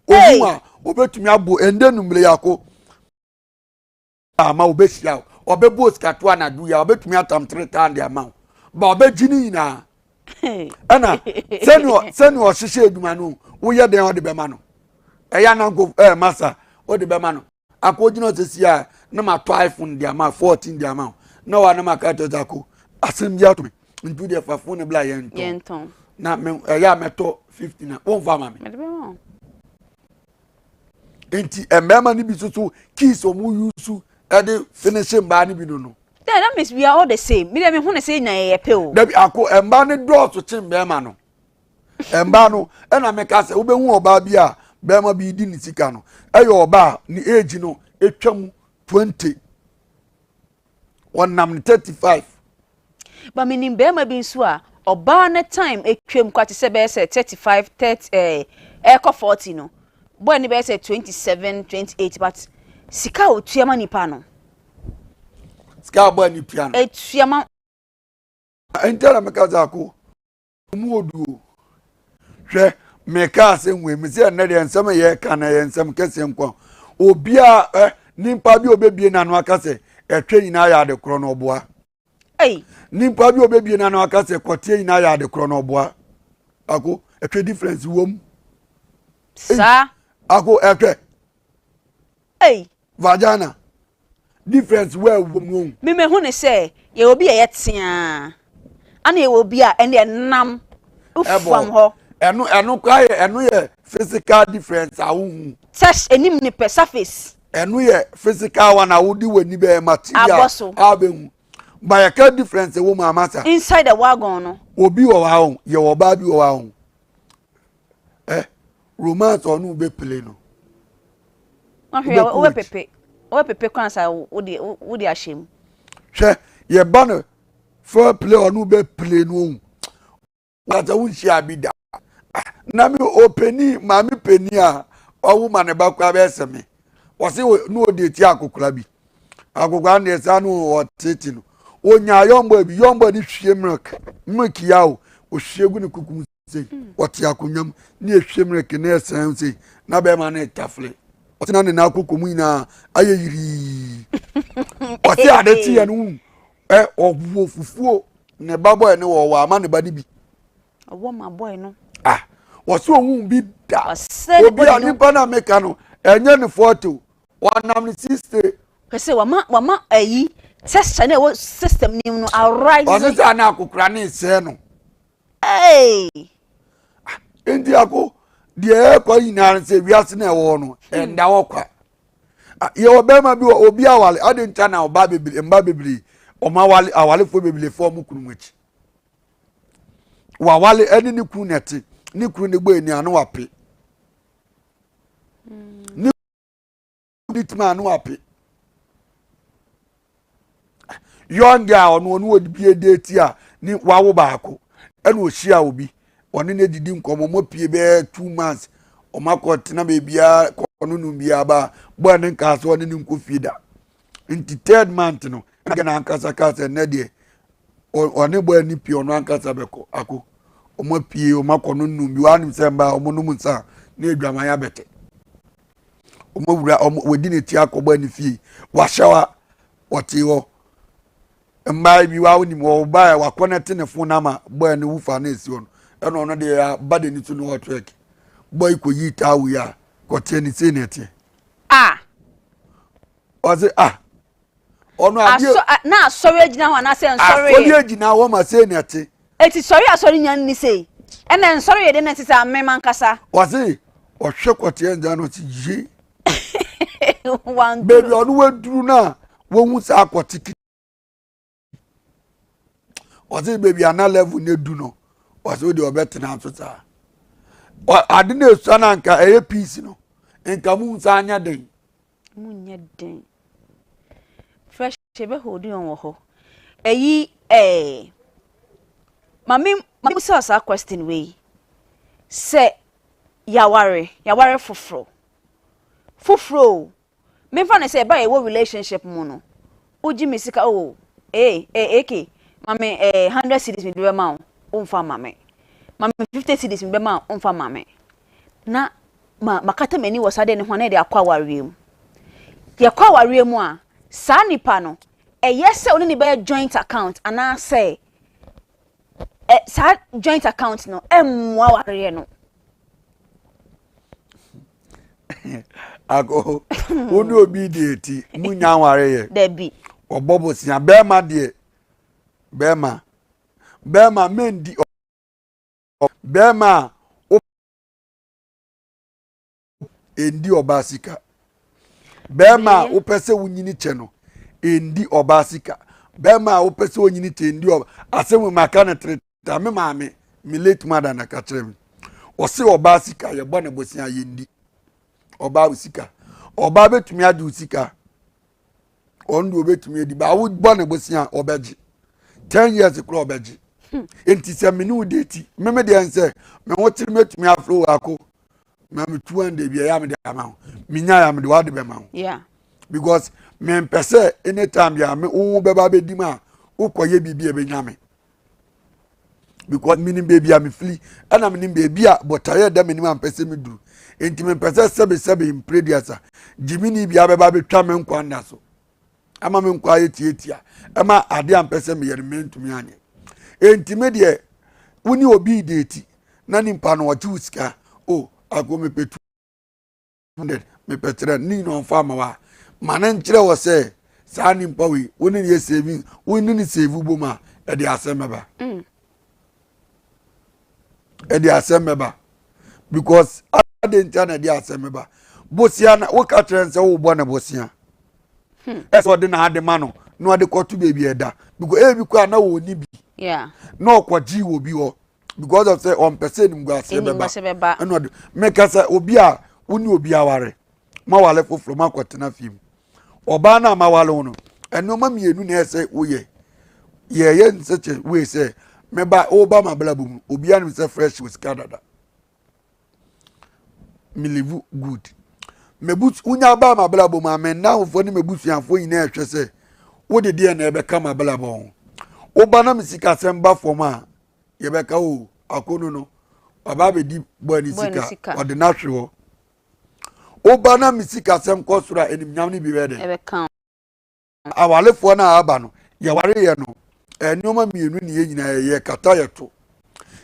Ohun wa ɔbɛtumi abɔ ɛnde numere yako. Ama ɔbɛhyia wo ɔbɛbɔ sika to anadwo yi a ɔbɛtumi atam tere tan de ama wo ba ɔbɛgye ne nyinaa ɛna sɛnea sɛnea ɔhyehyɛ adwuma no woyɛ dɛn ɔde bɛma no ɛyɛ ananko ɛɛ masa ɔde bɛma no akɔ gyina ɔsɛsi a na ma tɔ iphone de ama 14 de ama wo na wa na ma ka kyerɛ sɛ ako asɛm bi ato me nti deɛ fa phone no bla yɛn tɔn na me ɛyɛ a mɛtɔ 15 a wɔmfa ma me nti mmarima no bi nso so keys wɔn use ɛde finish mmaa no bi no no. Yeah, that means we are all the same. Mi de mi hu ne sɛ nyinaa yɛ pɛ o. Dabi ako mmaa no dɔɔso kyen mmarima no. Mmaa no ɛna meka sɛ wobɛhu ɔbaa bi a barima bi di ne sika no ɛyɛ ɔbaa ne age no atwa mu 20 ɔnam ne 35. Ba menim barima bi nso a ɔbaa ne time atwam kwa te sɛ bɛyɛ sɛ 35 30 ɛɛ ɛkɔ 40 no boy ne bɛyɛ sɛ 27 28 but sika a otua ma nipa no. Sika a boy ne tua no. Etua ma. Nti na meka sɛ ako mu odu o. Hwɛ meka asɛm wei me sɛ ɛnnɛ deɛ nsɛm a yɛreka no ɛyɛ nsɛm kɛseɛ nko a obiara ɛ nipa bi a obebie n'ano aka sɛ ɛtwe nyinaa yɛ ade korɔ no ɔboa. Ei. Nipa bi a obebie n'ano aka sɛ kɔteɛ nyinaa yɛ ade korɔ no ɔboa. Ako ɛtwe difference wom. Saa. Ako ɛtwɛ. Ei. Vagina difference wɔ ɛwɔ mu o. Me mehu ne sɛ yɛwɔ bi a ɛyɛ teaa ana yɛwɔ bi a ɛne ɛnam fam hɔ. Ɛno ɛno koraa yɛ ɛno yɛ physical difference a wohu. Sɛ anim ne pɛ surface. Ɛno yɛ physical one a wode w'ani bɛyɛ material abɔ so a bɛhu. Ba yɛka difference ɛwɔ mu ama sa. Inside the wagon no. Obi wɔ hɔ a yɛwɔ ɔbaa bi wɔ hɔ a ɛ. Romance a ɔne wo bɛ play no. Wahwɛ wobɛpepe wobɛpepe kwan sa wode wode ahyɛ mu. Hwɛ yɛba no fair play ɔne wo bɛ play no ohun. Wata wonhyia bi da. Ah, na me ɔpanin maame panin a ɔwo ma ne ba koraa bɛyɛ sɛ me. Wɔse na ɔde eti akokora bi. Akokora no deɛ saa na ɔtete no. Ɔnya young boy bi young boy no hwie milk milk ya o ɔhwie gu ne kuku mu sei ɔte akonnwa mu ne ehwie milk ne ɛsɛn sei na bɛrima no retafere ɔte na ne nan akoko mu nyinaa ayɛ yirii ɔte ade kyeɛ no wu ɛ ɔwɔ fufuo ne ba bɔɛ ne wɔwɔ ama ne ba ne bi. Ɔwɔ ma bɔɛ no. Ah wɔsi ohun bi da obi a nipa na meka no ɛnyɛ ne fɔɔte o ɔnam ne siste. Kɛsɛ wama wama ayi texture na ɛwɔ system ni mu no arise. Ɔsɛ sɛ ana akokora ne nsɛɛ no. Hey! Ah, nti ako deɛ ɛkɔ nyinaa no sɛ wiase na ɛwɔ hɔ no hmm. ɛnda hɔ kwa ah, yɛwɔ bɛrima bi wɔ obi awale ade nta na ɔba bebree mba bebree ɔmo awale awalefoɔ bebree fɔ ɔmo kunu mu akyi wawale ɛne ne kunu na ɛte ne kunu ne bɔ ani ano wape hmm. ne ne tumi ano ape young girl a ɔno ɔno ɔde bi edi eti a ne wawo baako ɛna ohyia obi ɔne ne didi nkɔmɔ ɔmo pie bɛyɛ 2 months ɔmo akɔ tena beebiara kɔ ɔno num biara ba bɔɔ ne nkaa so ɔne ne nkɔ fie da nti third month no ɛna na ankasa kaa sɛ nnɛ deɛ ɔne bɔɔ ne pie ɔno ankasa bɛkɔ ako ɔmo apue ɔmo akɔ no num bi wɔanim sɛ mbaa ɔmo nom nsa ne adwaman abɛtɛ. wɔn awura wɔn wɔdi n'akyi akɔbɔ ne fie wahyɛ wa wɔte hɔ mmaa bi wa onim wɔ ɔbaa yɛ wakɔnɛte ne fon ama bɔyɛ ne wufa na esi hɔ no ɛna ɔno deɛ aba de ne so ne ɔtwerɛk bɔyi kɔ yi taawu yi a kɔteɛ ne sei na ɛteɛ. Ah. Ɔse ah ɔno adeɛ. Asɔ na asɔre agyina hɔ anaasɛ nsɔre. Asɔre agyina hɔ ma sei na ɛte. Eti sɔre asɔre nya nni sei ɛna nsɔre yɛ de na ɛte sɛ amem ankasa. Ɔse ɔhwɛ kɔteɛ nza no ɔse ye. Baabi ɔno waduru no a wahu saa akɔte ki ɔse baabi a na level no edu no ɔse wode ɔbɛtena so saa ade no esua no anka ɛyɛ peace no nka mu nsa anyɛ den. Mu nyɛ den. Fresh ebe hold on wɔ hɔ. Eyi eh ma me ma me saa question wei. Sɛ yaware, yaware foforo. Foforo o. Memfa no sɛ ɛba yɛwɔ relationship mu no, wogye me sika o, eh, eh, AK, ma me eh, 100 cedis mede bɛma wo, womfa ma me. Ma me 50 cedis mede bɛma wo, womfa ma me. Na ma makata m'ani wɔ saa deɛ no ho a na yɛde akɔ awareɛ mu. Yɛkɔ awareɛ mu a, saa nipa no, ɛyɛ sɛ wo ne ne bɛyɛ joint account anaasɛ ɛ saa joint account no ɛmmoa awareɛ no. Ako, wo ne obi deɛ ti, mu nya awareɛ. Dabi. Ɔbɔ bosia, bɛrima deɛ, bɛrima, bɛrima mendi, bɛrima a Ɛndi ɔbaa sika. Bɛrima a wopɛ sɛ wonyini kyɛ no, ɛndi ɔbaa sika. Bɛrima a wopɛ sɛ onyini kyɛ ɛndi ɔbaa. Asɛm wei maka no tere me maame, me late mother na ka kyerɛ me. Ɔse ɔbaa sika yɛbɔ ne bosea yɛndi. Ɔbaa sika. Ɔbaa bɛtumi agye wo sika. Ɔno deɛ ɔbɛtumi adi. Ba wobɔ ne bosea ɔbɛgye. 10 years koraa ɔbɛgye. Nti sɛ me ne wo date, me me deɛ nsɛ me ho kyere mɛtumi afrɛ wo ako na me 200 bi ɛyɛ a mede ama wo menya yɛ a mede wade bɛma wo yeah. because mempɛ sɛ anytime bi a me wo bɛba bɛdi mu a wokɔyɛ biribi a ɛbɛnya me because menim baabi a mefiri ɛna menim baabi a bɔtaeɛ ɛda m'anim a mpɛ sɛ meduru nti mempɛ sɛ sɛbesɛbe mprɛduasa gyimini bi abɛba bɛtwa me nkwa nna so ama me nkwa ayɛ tiatia ɛma adeɛ a mpɛ sɛ meyɛ no mentumi anyɛ enti me deɛ wo ne obi deeti na nipa no ɔgye wo sika o oh, ako mepɛ 200 mepɛ kyerɛ ne nyina ɔmfa ama wa ma ne nkyerɛ wɔ sɛ saa nipa wei wo ne ne yɛ saving wo ne ne save bom a ɛde asɛm bɛba Ɛde asɛm bɛba because ade ntia na ɛde asɛm bɛba bosia na woka kyerɛ no sɛ wobɔ ne bosia ɛsɛ ɔde na ade ma no na ɔde kɔto baabi ɛda because ebi kɔ a na wɔni bi na ɔkɔgye wɔ bi hɔ. Because of sɛ ɔmpɛ sɛ animguaseɛ bɛba. Ɛna ɔde meka sɛ obi a wo ne obi aware, mo aware foforɔ, mo akɔtena fie mu. Ɔbaa no a maware wo no, nneɛma mmienu na ɛsɛ woyɛ. Yɛyɛ in such a way sɛ meba woba m'abrabɔ mu, obiara nim sɛ fresh wɔ sika dada. Me live good. Mebu wonya baa m'abrabɔ mu a, me nnamfoɔ ne m'abusuafoɔ nyinaa ɛhwɛ sɛ wode deɛ na ɛbɛka m'abrabɔ ho. Woba na me sikasɛm ba fam a, yɛbɛka o akono no waba abɛdi bɔɔ ne sika ɔde no ahwe hɔ. Woba na me sikasɛm kɔ soro a, animnyam no bi bɛyɛ dɛ. Awarefoɔ no a aba no, yɛwareeɛ no, nneɛma mmienu ne yɛn nyinaa yɛyɛ kata yɛ to.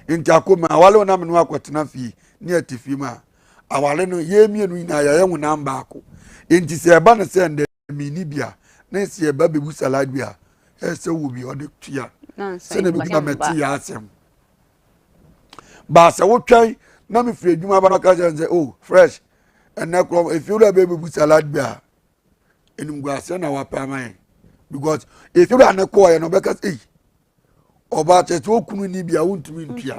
Nti akoma aware wo na me ne akɔtena fie ne yɛte fie mu a, aware no yɛn mmienu nyinaa yɛyɛ honam baako. Nti sɛ ɛba no sɛ ndɛ menni bi a, na sɛ yɛba bɛbu salad bi a, ɛsɛ wɔ bi ɔde tua. Sɛdeɛ bɛbi na mɛte yɛ asɛm. Baasa wotwɛn na mefiri adwuma ba no ka kyerɛ sɛ, oh fresh, ɛnɛ korɔ efiewura bɛbɛbu salad bi a, animguaseɛ na wapɛ ama yɛn because efiewura ne kɔɔyɛ no ɔbɛka sɛ eyi ɔbaa kyɛ sɛ okunu ni bi a wontumi ntua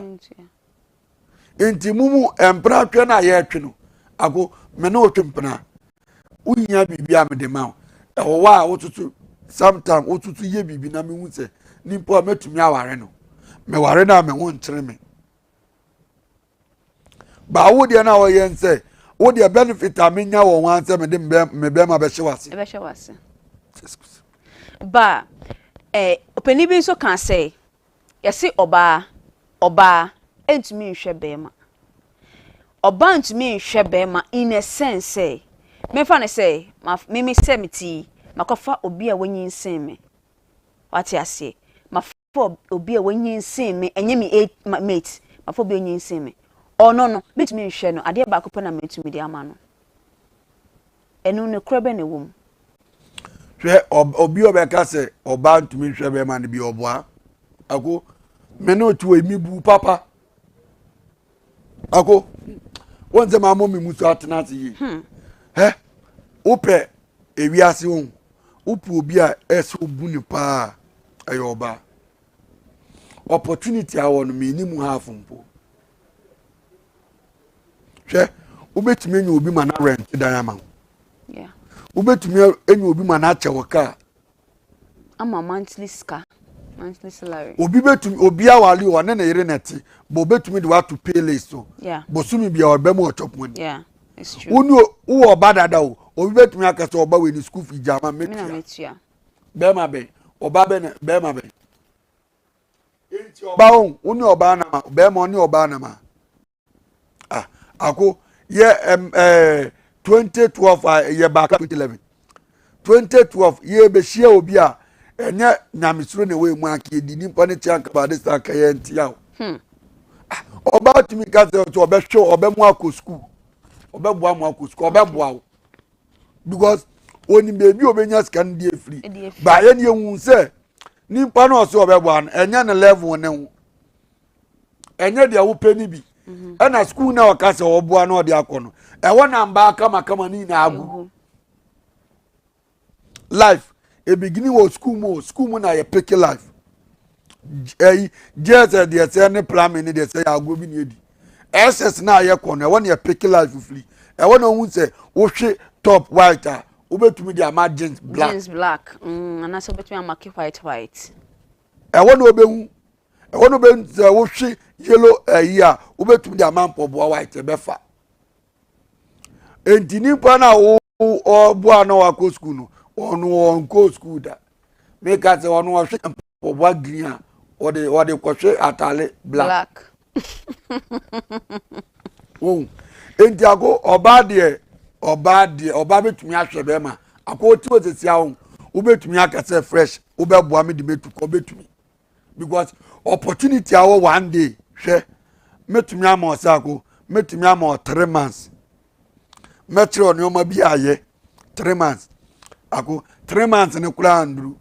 nti mu mu mpena twɛ no a yɛretwe no ako me ne wotwe mpena wohia biribi a mede ma wo ɛwɔ hɔ a wototo sometime wototo yɛ biribi na mehu sɛ nipa a mɛtumi aware no meware no a me ho nkyere me Ba wo deɛ na ɔyɛ nsɛ wo deɛ benefit a menya wɔ ho ansɛ mede me bɛrima bɛhyɛ wase. Ɛbɛhyɛ wase. Ba eh, ɔpanin bi nso ka sɛ yɛse ɔbaa ɔbaa ntumi nhwɛ bɛrima. Ɔbaa ntumi nhwɛ bɛrima in a sense sɛ memfa no sɛ ma meme sɛ mete yi makɔfa obi a wanyin me. Wate aseɛ? Mafa obi a wanyin sen me, ɛnyɛ me age mate, mafa obi a wanyin sen me. Ɔno no, mentumi nhwɛ no, adeɛ baako pɛ na metumi de ama no. Ɛno nokorɛ bɛn na ɛwɔ mu? Hwɛ, obi a ɔbɛka sɛ ɔbaa ntumi nhwɛ bɛrima no bi ɔboa. Ako, me ne otu wɔ mi bu papa. Ako, wɔn sɛ maa mɔ mi mu so atena ase yie. Hmm. Hɛ, wopɛ ewiase ho, wopɛ obi a ɛsɛ obu ne paa ɛyɛ ɔbaa. Opportunity a wɔ no menni mu half mpo. Hwɛ, wobɛtumi anya obi ma no rent dan ama wo. Wobɛtumi anya obi ma no akyɛ wɔ kaa. Ama monthly sika, monthly salary. Obi bɛtumi, obi awale o, ɔne ne yere na ɛte, but obɛtumi de wato pay list so. Bosome bia ɔbɛ mu ɔchop money. Yeah, it's true. Wo ne wowɔ ɔba dada o, obi bɛtumi aka sɛ ɔba wei ne school fee gya ma mɛtua. Bɛrima bɛn, ɔba bɛn na bɛrima bɛn. Enti ɔba o, wo ne ɔbaa nam a, bɛrima ɔne ɔbaa nam a. Ah, ako yɛ ɛm ɛɛ 2012 a yɛ baaka 2011. 2012 yɛ bɛhyia obi a ɛnyɛ nyamesuro na ɛwɔ emu anka yɛdi nipa no kyɛ anka baade sa anka yɛ ntia o. Hmm. Ah, ɔbaa tumi ka sɛ ɔbɛhwɛ ɔbɛmo akɔ sukuu ɔbɛboa mo akɔ sukuu ɔbɛboa wo. because onim beebi a obenya sika no de efiri baayɛ ne ehu sɛ nipa no ɔsɛ ɔbɛboa no ɛnyɛ ne level ne ho ɛnyɛ deɛ wopɛ ne bi mhm. ɛna sukuu na ɔka sɛ ɔboa na ɔde akɔ no ɛwɔ na mbaa kamakama ne nyinaa agu life ebigini wɔ sukuu mu o sukuu mu na yɛ peke life ɛyi jss deɛ sɛ ne plumbing ne deɛ sɛ yɛ agorɔ bi na edi ss na ayɛ kɔ no ɛwɔ na yɛ peke life firi ɛwɔ na ohun sɛ wohwe top white a wobɛtumi de ama jeans black jeans black mm, anaasɛ wobɛtumi ama ke white white ɛwɔ na wobɛhu ɛwɔ na wobɛhu sɛ wohwe yellow ɛyi a wobɛtumi de ama mpɔboa white ɛbɛfa nti nipa no a ɔboa na wakɔ sukuu no ɔno ɔnkɔ sukuu da meka sɛ ɔno ɔhwe mpɔboa green a ɔde ɔde kɔhwe atale black wɔn nti ako ɔbaa deɛ ɔbaa deɛ ɔbaa bɛtumi ahwɛ bɛrima ako ɔti wɔ sisi ahɔ wobɛtumi aka sɛ fresh wobɛboa me de mɛtu kɔ wobɛtumi because opportunity awɔ one day hwɛ mɛtumi ama ɔsɛ ako mɛtumi ama ɔ 3 months mɛkyerɛ nneɛma bi ayɛ 3 months ako 3 months ne koraa nduru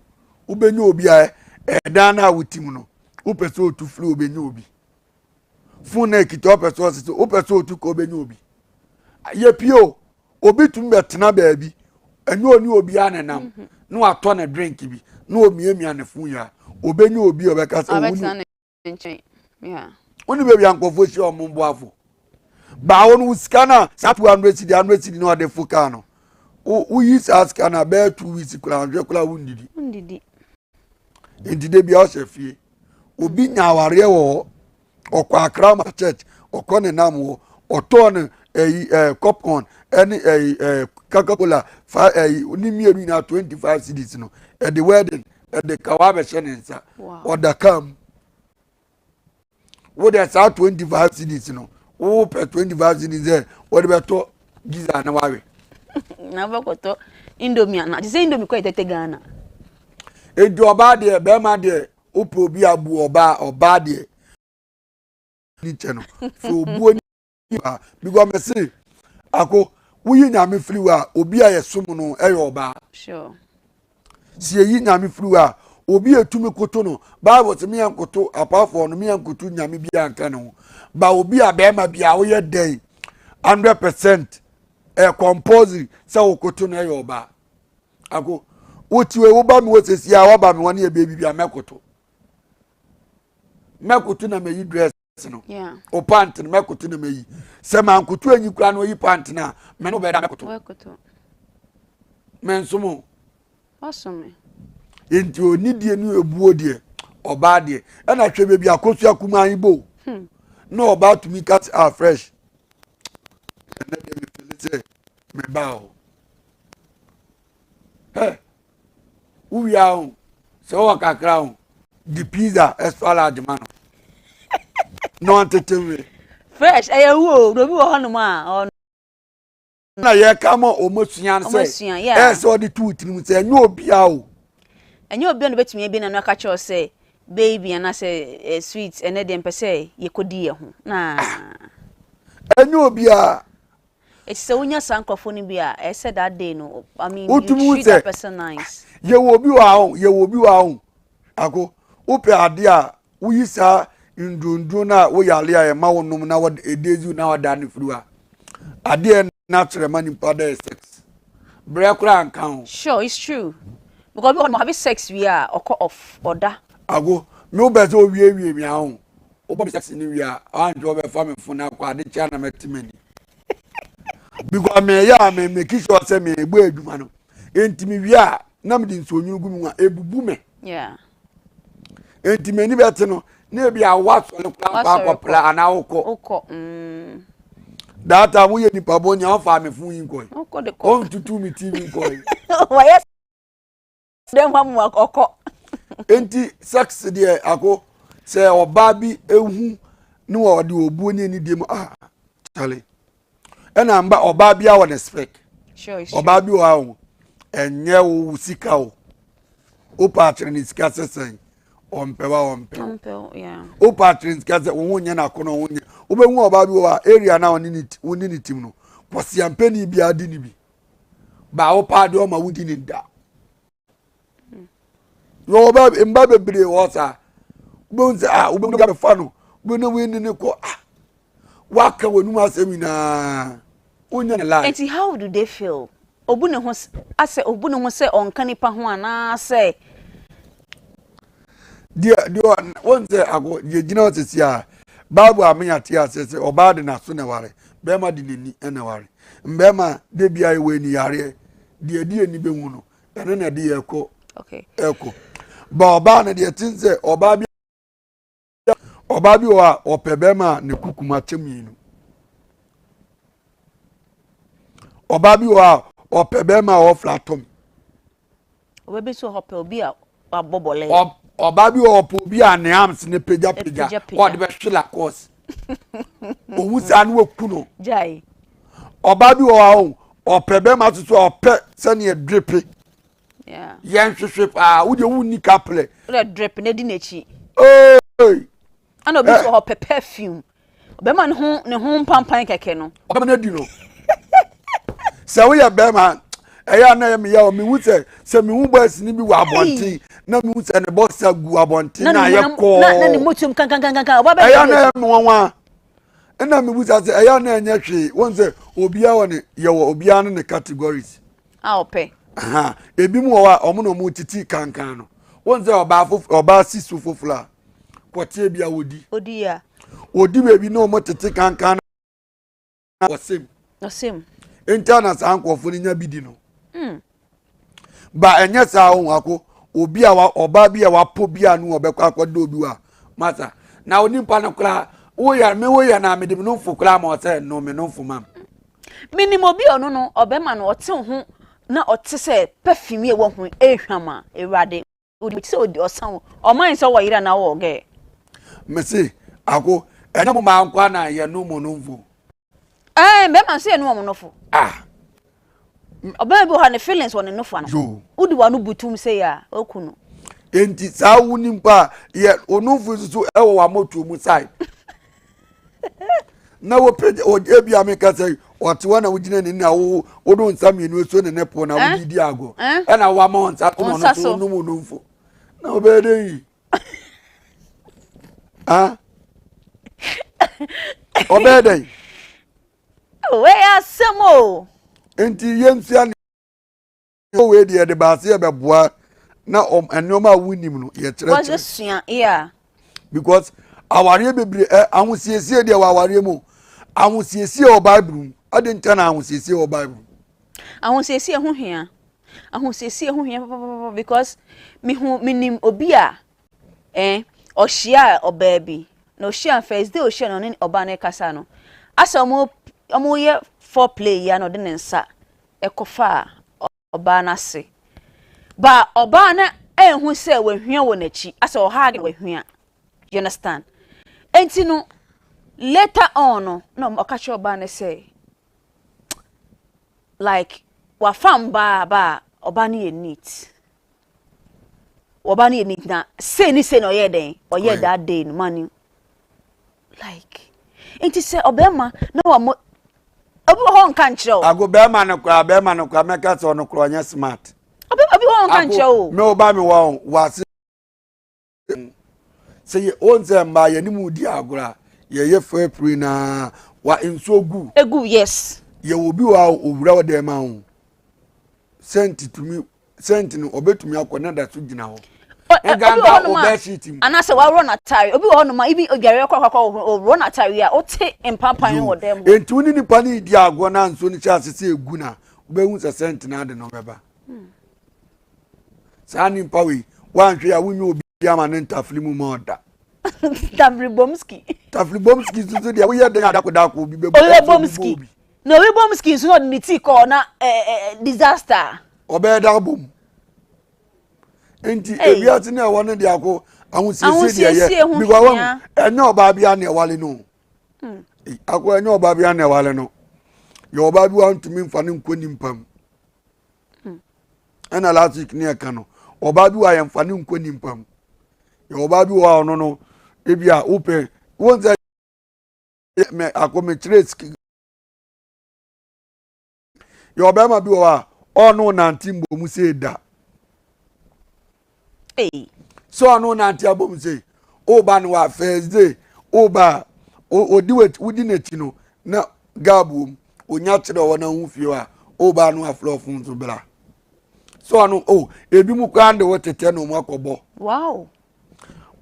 wobɛnya obi a ɛdan no a wotim no wopɛ sɛ otu firi wobɛnya obi phone na ekita wopɛ sɛ ɔsese wopɛ sɛ otu ka wobɛnya obi yɛ pie o obi tumi bɛtena baabi ɛnyɛ oni obi a nenam mhm. na watɔ ne drink bi na omiamia ne phone yi a obɛnya obi a ɔbɛka sɛ owó nkyɛn. Wone baabi a nkurɔfoɔ hyia wɔn boafo. Baawo no wo sika no a saa 200 cedi 100 cedi na ɔde fo kaa no. Woyi saa sika no a bɛyɛ 2 weeks koraa nhwɛ koraa wondidi. Wondidi. Nti da bia ɔhyɛ fie. Obi nya awareɛ wɔ hɔ. Ɔkɔ Accra ma church ɔkɔ ne nam hɔ ɔtɔɔ no ɛyi ɛɛ popcorn ɛne ɛyi ɛɛ coca cola fa ɛyi ne mmienu nyinaa 25 cedis no ɛde wedding ɛde kawa abɛhyɛ ne nsa ɔda kaa mu. Wo deɛ saa 25 cedis no wopɛ 25 cedis sɛ wɔde bɛtɔ giza na wawe. Na wobɛkɔtɔ indomie ana te sɛ indomie kɔ yɛ tɛtɛ Ghana. Enti ɔbaa deɛ bɛrima deɛ wopɛ obi abu ɔbaa ɔbaa deɛ ni kyɛ no fɛ obuo ni ba because mɛ se ako woyi nyame firi hɔ a obi a yɛsom no ɛyɛ ɔbaa. Sure. Si eyi nyame firi hɔ a obi etumi koto no bible sɛ meyɛ nkoto apaafoɔ no meyɛ nkoto nyame bi anka ne ho ba obi a bɛrima bi a woyɛ dɛn 100% ɛ compulsory sɛ wokoto no ɛyɛ ɔbaa. Ako wotiwe woba mi wɔ sɛsi a waba mi wɔ ne yɛ beebi bi a mɛkoto mɛkoto na mɛyi dress no o pant no mɛkoto na mɛyi sɛ mankoto anyi koraa na oyi pant no a mɛ no bɛda mɛkoto mɛnsom o nti onidie ne ebuo deɛ ɔbaa deɛ ɛna hwɛ baabi akosua kumaa yi bo na ɔbaa tumi ka sɛ ah fresh ɛnɛ deɛ mefili sɛ mebaa o ɛ wowia ho sɛ wowɔ kakra ho di pizza extra large ma no na ɔntete nwe. Fresh ɛyɛ wu o, na obi wɔ hɔnom a ɔno. Na yɛka ma wɔn asua no sɛ ɛyɛ sɛ ɔde tu tirim sɛ ɛnyɛ obiara o. Ɛnyɛ obiara na obetumi abie n'ano aka kyerɛ wo sɛ baby anaasɛ eh, sweet ɛnɛ deɛ mpɛ sɛ yɛkɔdi yɛ ho na. Ɛnyɛ obiara. Eti sɛ wonya saa nkurɔfoɔ no bi a, ɛyɛ sɛ that day no, I mean, you Wotumi hu treat that sɛ person nice. yɛwɔ obi wɔ ha o, yɛwɔ obi wɔ ha o. Ako, wopɛ adeɛ a woyi saa nduronduro no a woyare a ɛma wonom na wɔde ɛdezi na wɔda no firi hɔ a, adeɛ na kyerɛ ma nipa dɛ sex. Brɛ koraa nka ho. Sure, it's true. Because obi wɔ hɔ no, have sex wie a, ɔkɔ off, ɔda. Ago, me wopɛ sɛ owiewie me aho. Wobɔ me sex no wie a, anhwɛ wobɛfa me fon akɔ ade kyɛ na mɛte m'ani. Because meyɛ a me make sure sɛ mebɔ adwuma no. Enti mewie a, na mede nsuonwunu gu me mu a, ebubu me. Yeah. Enti m'ani bɛte no, na ebi a woasɔre koraa kɔ akɔpra anaa wokɔ. Wokɔ. Mm. That time woyɛ nipa bɔ nea ɔmfa me fon yi nkɔe. Wokɔ de kɔ. Ɔntutu me TV nkɔe. Wɔyɛ dɛ mu amu ɔkɔ. Enti sex deɛ ako sɛ ɔbaa bi ehu ne ɔde obuo ne anidie mu ah kyale ɛna mba ɔbaa bi awɔ ne spec. Sure, sure. Ɔbaa bi wɔ ha o ɛnyɛ wo sika o wopɛ akyerɛ ne sika sɛ sɛn ɔmpɛ wa ɔmpɛ Ɔmpɛ wo, yeah. wopɛ akyerɛ ne sika sɛ wo ho nyɛ n'akɔnɔ wo ho nyɛ wobɛhu ɔbaa bi wɔ hɔ a area na ɔne ne wo ne ne tim no kwasiampɛni biara di ne bi baa wo paa deɛ ɔma wodi ne da yɛ ɔba mba bebree wɔ saa wobɛhu sɛ ah wobɛhu bi abɛfa no wobɛhu ne wei ne ne kɔ ah waka w'anum asɛm nyinaa wonya ne lie. Nti how do they feel? Obu ne ho asɛ obu ne ho sɛ ɔnka nipa ho anaasɛ. Deɛ deɛ wɔn sɛ akɔ deɛ gyina hɔ sisi a Bible a menya te aseɛ sɛ ɔbaa de n'aso na ɛware bɛrima de n'ani na ɛware mbɛrima de bia ɛwɔ ani yareɛ deɛ ɛde ani bɛhu no ɛno na ɛde yɛ ɛkɔ ɛkɔ ba ɔbaa no deɛ te sɛ ɔbaa bi ɔbaa bi wɔ hɔ a ɔpɛ bɛrima a ne kukum akyɛ mmienu ɔbaa bi wɔ hɔ a ɔpɛ bɛrima a ɔfla atɔm. Ɔbaa bi nso wɔ hɔ ɔpɛ obi a wabɔ bɔlɛ. Ɔbaa bi wɔ hɔ ɔpɛ obi a ne arms ne pagyapagya ɔde bɛhwe lakɔs owu saa ne waku no. Gyae. Ɔbaa bi wɔ hɔ a ɔpɛ bɛrima soso a ɔpɛ sɛnea dripe. Yɛn hwehwɛ paa wo deɛ wonni kaplɛ. Wode drip na di n'akyi. Ee. Ɛna obi nso wɔ hɔ ɔpɛ perfume. Bɛrima ne ho ne ho mpampan kɛkɛ no. Ɔbɛma no adi no. Sɛ woyɛ bɛrima ɛyɛ a na ɛyɛ meyɛ o mehu sɛ sɛ mehu boys no bi wɔ abɔnten na mehu sɛ ne boxer gu abɔnten na ayɛ kɔɔ. Na ne motum kankankankan ɔba bɛyɛ. Ɛyɛ a na ɛyɛ me nwanwa ɛna mebusa sɛ ɛyɛ a na ɛnyɛ hwee wɔn sɛ obiara wɔ ne yɛwɔ obiara ne ne categories. A ɔpɛ. Ebi mu wɔ hɔ a wɔn na wɔn titi kankan no wɔn sɛ ɔbaa foforɔ ɔbaa si so foforɔ a kɔteɛ bi a wɔdi. Odi ya. Ɔdi baabi na wɔn tete kankan na ɔsɛm. Ɔsɛm. Nti na saa nkurɔfoɔ no nya bi di no. Ba ɛnyɛ saa ohun ako obi a wa ɔbaa bi a wapo bi a no ɔbɛkɔ akɔda obi wa masa na onipa no koraa woyɛ me woyɛ na mede me nomfo koraa ma ɔsɛ no me nomfo ma. Menim obi a ɔno no ɔbɛma no ɔte ho na ɔte sɛ perfume a ɛwɔ ho ehwam a Awurade odi sɛ odi ɔsan o ɔman sɛ ɔwɔ yere anaa ɔwɔ gɛ. Mese ako ɛnyɛ mo maa nkoa na yɛ no mo nomfo. Ɛɛ bɛrima nso yɛ no wɔn nofo. Ah. Ɔbɛrima bi wɔ hɔ a ne feelings wɔ ne nofo ano. Wodi w'ano butum sɛ yɛ a oku no. Enti saa wo nipa a yɛ onofo nso ɛwɔ w'amɔtuo mu side. Na wɔpɛ ebi a meka sɛ ɔte hɔ na wogyina ne na wo wode wo nsa mmienu asuo ne ne po na wode di agorɔ ɛna woama wo nsa to no so wonom onomfo na wobɛyɛ dɛn yi ah ɔbɛyɛ dɛn wei asɛm o nti yɛnsua ne wei deɛ yɛde baase yɛbɛboa na nneɛma a wonim no yɛkyerɛkyerɛ wɔsua yeah because awareɛ bebree ɛ ahosiesie deɛ wɔ awareɛ mu ahosiesie wɔ bible mu ade nkyɛn na ahosiesie wɔ bible mu. Ahosiesie ho hia ahosiesie ho hia papapapa because mehu menim obi a eh ɔhyia ɔbaa bi na ɔhyia first day ɔhyia no ɔne ɔbaa no kasa no asɛ ɔmo ɔmo yɛ foreplay yi a na ɔde ne nsa ɛkɔfa ɔbaa no ase ba ɔbaa no ɛnhu sɛ wahua wɔ n'akyi asɛ ɔha na wahua, you understand? Enti no later on no na ɔka kyerɛ ɔbaa no sɛ like wafa mbaa ba a ɔbaa no yɛ neat, ɔbaa no yɛ neat na sei ne sei na ɔyɛ dɛn ɔyɛ that day no man like nti sɛ ɔbɛrima na wɔn obi wɔ hɔ nka nkyerɛ o. Ago bɛrima no koraa bɛrima no koraa mɛka sɛ ɔno koraa ɔnyɛ smart. Obi wɔ hɔ nka nkyerɛ o. Me wo ba me wɔ wɔ ase sɛ yɛ wɔn sɛ mmaa yɛne mu di agorɔ a yɛyɛ fair play na wa nsuo gu. Egu yes. Yɛ wɔ bi wɔ a owura wɔ dɛm ahụ sɛnti tumi sɛnti no ɔbɛtumi akɔ na da so gyina hɔ. Obi wɔ hɔ nom a anaasɛ waworɔ n'ataare obi wɔ hɔ nom a ibi odware kɔ akɔ ɔworɔ n'ataare a wote mpampan wɔ dɛm hɔ. Nti wo ne nipa no di agorɔ na nsuo no hyɛ ase sɛ egu na wobɛhu sɛ sɛnti no ade no bɛba. Saa nipa wei woanhwɛ a wonyɛ obi ama ne ntafili mu ma ɔda. Tafili bomski. Tafili bomski nso deɛ woyɛ den adako dako obi bɛbu Obi bomski. Na obi bomski nso na ɔde ne ti kɔɔ na ɛɛ disaster. Ɔbɛyɛ da abom. Nti ewiase ne ɛwɔ no deɛ ako ahosiesie deɛ yɛ because wɔn ɛnyɛ ɔbaa bi a na ɛwale no. Ako ɛnyɛ ɔbaa bi a na ɛwale no. Yɛ ɔbaa bi wa ntumi nfa ne nkɔ nipa mu. Ɛna last week ne ɛka no ɔbaa bi wɔ a yɛmfa ne nkɔ nipa mu. Yɛ ɔbaa bi wɔ a ɔno no ebi a wopɛ wɔn sɛ mɛ akɔ mɛkyerɛ siki yɛ ɔbɛrima bi wɔ hɔ a ɔno nante mbom sɛ da sɛ ɔno nante abom sɛ ɔba no wa first day ɔba a ɔdi wodi n'akyi no na gab wom onya kyerɛ ɔwɔ na ho fie a ɔba no afrɛ ɔfon so bra sɛ ɔno o ebi mu koraa de wo tetɛ na ɔmo akɔbɔ wow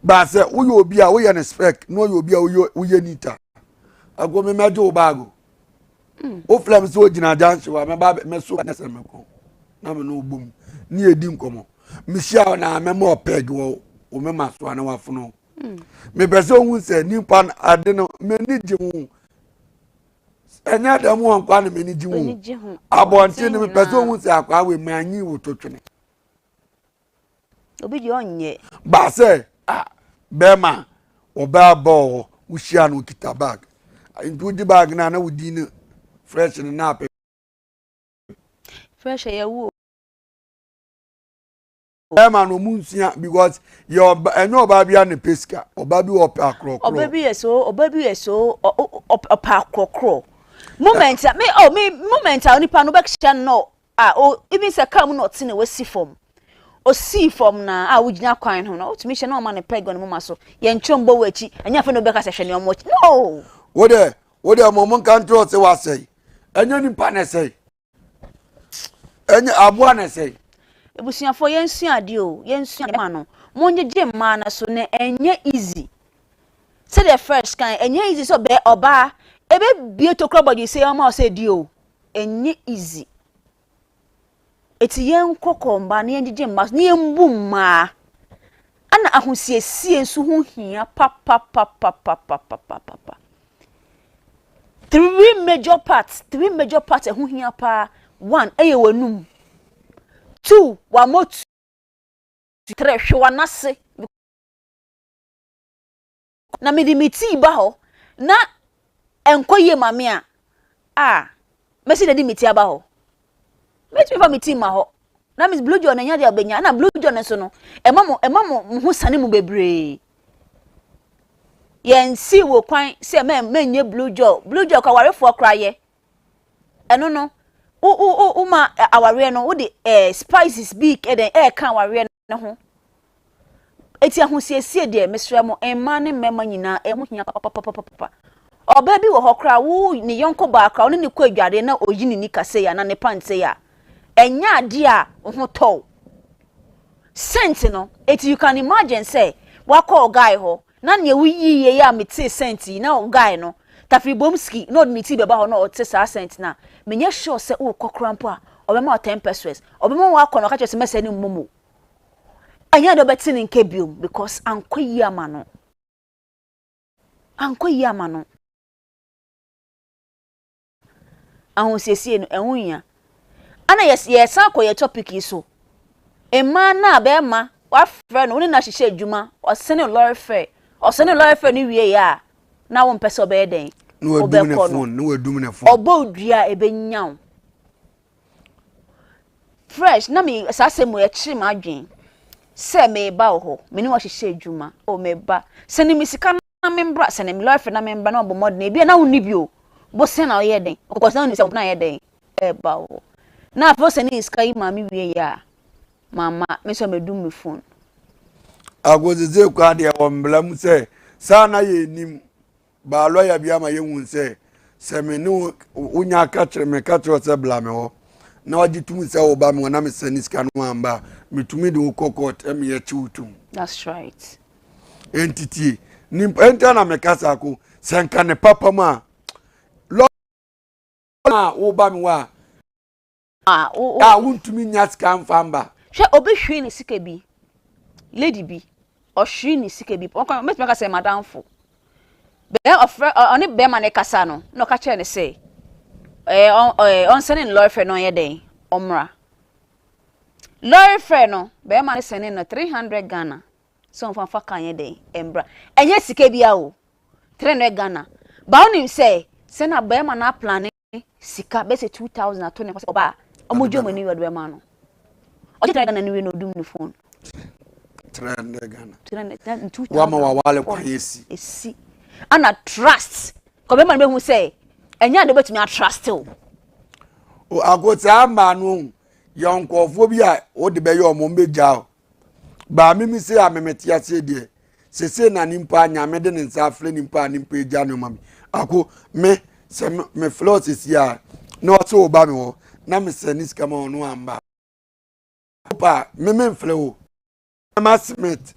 baasɛ woyɛ obi a woyɛ no spec na ɔyɛ obi a woyɛ woyɛ nita ago me mɛgye wo baago wofrɛ me sɛ ogyina junction wa mɛba mɛso ne sɛ mɛkɔ na me ne wo bom ne yɛdi nkɔmmɔ mehyia wo na mɛma ɔpɛg wɔ wo mema so a na wafono mepɛ sɛ ohu sɛ nipa ade no m'ani gye ho ɛnyɛ dɛm wɔ nkwa na m'ani gye ho abɔnten no mepɛ sɛ ohu sɛ akwaa wei manyi wo to twene Obi deɛ ɔnyɛ. Ba sɛ ah bɛrima ɔbaa bɔɔ hɔ wohyia no okita bag nti wogye bag no a na wodi no fresh no na apɛ. Fresh ɛyɛ wo. Bɛrima no ɔmo nsua because yɛ ɔba ɛnyɛ ɔbaa bi a na pɛ sika ɔbaa bi wɔ ɔpɛ akorɔkorɔ. Ɔbaa bi yɛ so ɔbaa bi yɛ so ɔpɛ akorɔkorɔ moment a me oh me moment a onipa no bɛhyia no a o even sɛ car mu na ɔte na wasi fam osii fam na a wogyina kwan ho na wotumi hyɛ na ɔma ne peg wɔ ne moma so yɛntwerɛ mbɔ wɔ akyi ɛnyɛ afei na wobɛka sɛ hwɛ nea ɔmo akyi no. Wo deɛ wo deɛ mo mo nka ntorɔ sɛ wasɛe ɛnyɛ nipa na ɛsɛe ɛnyɛ aboa na ɛsɛe. Abusuafoɔ yɛnsua adeɛ o yɛnsua adeɛ ma no mongyegye mmaa no so na ɛnyɛ easy. Sɛdeɛ Fresh kan, ɛnyɛ easy sɛ ɔbɛ ɔbaa ɛbɛbie tokuro abɔdwe sɛ ɔma ɔsɛ di o. Ɛnyɛ easy. Eti yɛnkɔ kɔ mmaa na yɛngyegye mmaa so na yɛmbu mmaa. Ɛna ahosiesie nso ho hia papapapapapapapa. Three major parts, three major parts ɛho hia paa. One, ɛyɛ w'anum. Two, w'amotu. Three, hwɛ w'anase. Na mede me tii ba hɔ na ɛnkɔ yie ma me a, a mɛsi na de me ti aba hɔ. Mɛtumi fa me tii ma hɔ. Na Miss Blue John ɛnya deɛ ɔbɛnya. Na Blue John nso no, ɛma mo ho sane mu bebree. Yɛn si wɔ kwan sɛ mɛnyɛ Blue John. Blue John kɔ awarefoɔ koraa yɛ. Ɛno no, wo ma awareɛ no, wode spices bi ɛdɛn ɛɛka awareɛ no ho. Eti ahosiesie deɛ, mesrɛ mo, mmaa ne mmarima nyinaa, ɛho hia papapapapa. Ɔbaa bi wɔ hɔ koraa, wo ne yɔnko baa koraa, wo ne ne kɔ adwareɛ na oyi ne nika sei a na ne pant sei a, ɛnyɛ adeɛ a wo ho tɔw. Scent no, eti you can imagine sɛ wakɔ ɔguy hɔ na nea woyi yie a metee scent yi na ɔguy no tafiri bom ski na ɔde ne ti bɛba hɔ na ɔte saa scent na menyɛ sure sɛ wokɔ koraa mpo a ɔbɛma wo 10 pesewas, ɔbɛma wo akɔ na ɔka kyerɛ sɛ mɛsɛ ne mmomo. Ɛnyɛ de ɔbɛte ne nka biom because ankɔ yie ama no, ankɔ yie ama no. Ahosiesie no ɛho hia. Ana yɛsan kɔ yɛ topic yi so, mmaa na bɛrima wafrɛ no, wo ne no ahyehyɛ adwuma, ɔsene lorry fare, ɔsene lorry fare no wie yɛ a, na wompɛ sɛ ɔbɛyɛ dɛn? Na wadum ne Wobɛkɔ no. phone na wadum ne phone. Ɔbɔ dua a ɛbɛnya wo. Fresh, na me saa asɛm mu ɛkyerɛ m adwen sɛ meba wɔ hɔ, me ne wahyehyɛ adwuma o, meba, sɛne me sika na membra, sɛne me lorry fare na membra, na ɔbɔ mmɔden ebi a na wonni bi o, bosea na ɔyɛ dɛn ɔkɔkɔ sɛ na wonni sɛ ɔbɛna yɛ dɛn ɛɛba wɔ hɔ na afei sɛne sika yi maame wie yɛ a, mama me nso medum me phone. Agosese kora deɛ, wɔ mbla mu sɛ saa na yɛ nim baa lɔya bi ama yɛhu sɛ me ne wo wonya ka kyerɛ me, ka kyerɛ wo sɛ bla me hɔ na wagye tum sɛ woba me hɔ na mesɛ ne sika no amba a, metumi de wo kɔ court ɛme yɛkye wo tum. That's right. Enti tie nimpa, enti na meka saa ko sɛ nka ne papa mu a lɔya a woba me hɔ a a wo a wontumi nya sika mfa mba. Hwɛ, obi hwee ne sika bi, lady bi ɔhwee ne sika bi, ɔkɔ mɛtumi aka sɛ madamfo bɛɛ ɔfrɛ ɔne bɛrima ne kasa no na ɔka kyerɛ ne sɛ ɛɛ ɔn ɛɛ ɔnsɛne ne lorry fare na ɔnyɛ dɛn ɔmmra. Lorry fare no, bɛrima ne sɛne no 300 Ghana sɛ ɔmfa mfa ka nyɛ dɛn ɛmbra. Ɛnyɛ sika bia o, 300 Ghana ba. Wonim sɛ na bɛrima no aplan sika bɛsɛ 2000 ato ne hɔ sɛ ɔbaa ɔmo gye ɔmo ani ɔde bɛma no. Ɔgye 300 Ghana no wie na ɔdum ne phone. 300 Ghana. 300 2000. Wama wawale kwan esi. Esi ana trust kɔ bɛrima no bɛhu sɛ ɛnyɛ ade bɛtumi atrust o. O ako saa mmaa no yɛ nkɔɔfoɔ bi a wode bɛyɛ ɔmo mbɛgya o baa mimi se a memete aseɛ deɛ sese na nipa Nyame de ne nsa afrɛ nipa a nipa agya nneɛma bi ako me sɛ mefrɛ wo sesi a na ɔsɛ wo ba me hɔ na mesɛ ne sika ma ɔno amba pa me memfrɛ wo bɛma Smith,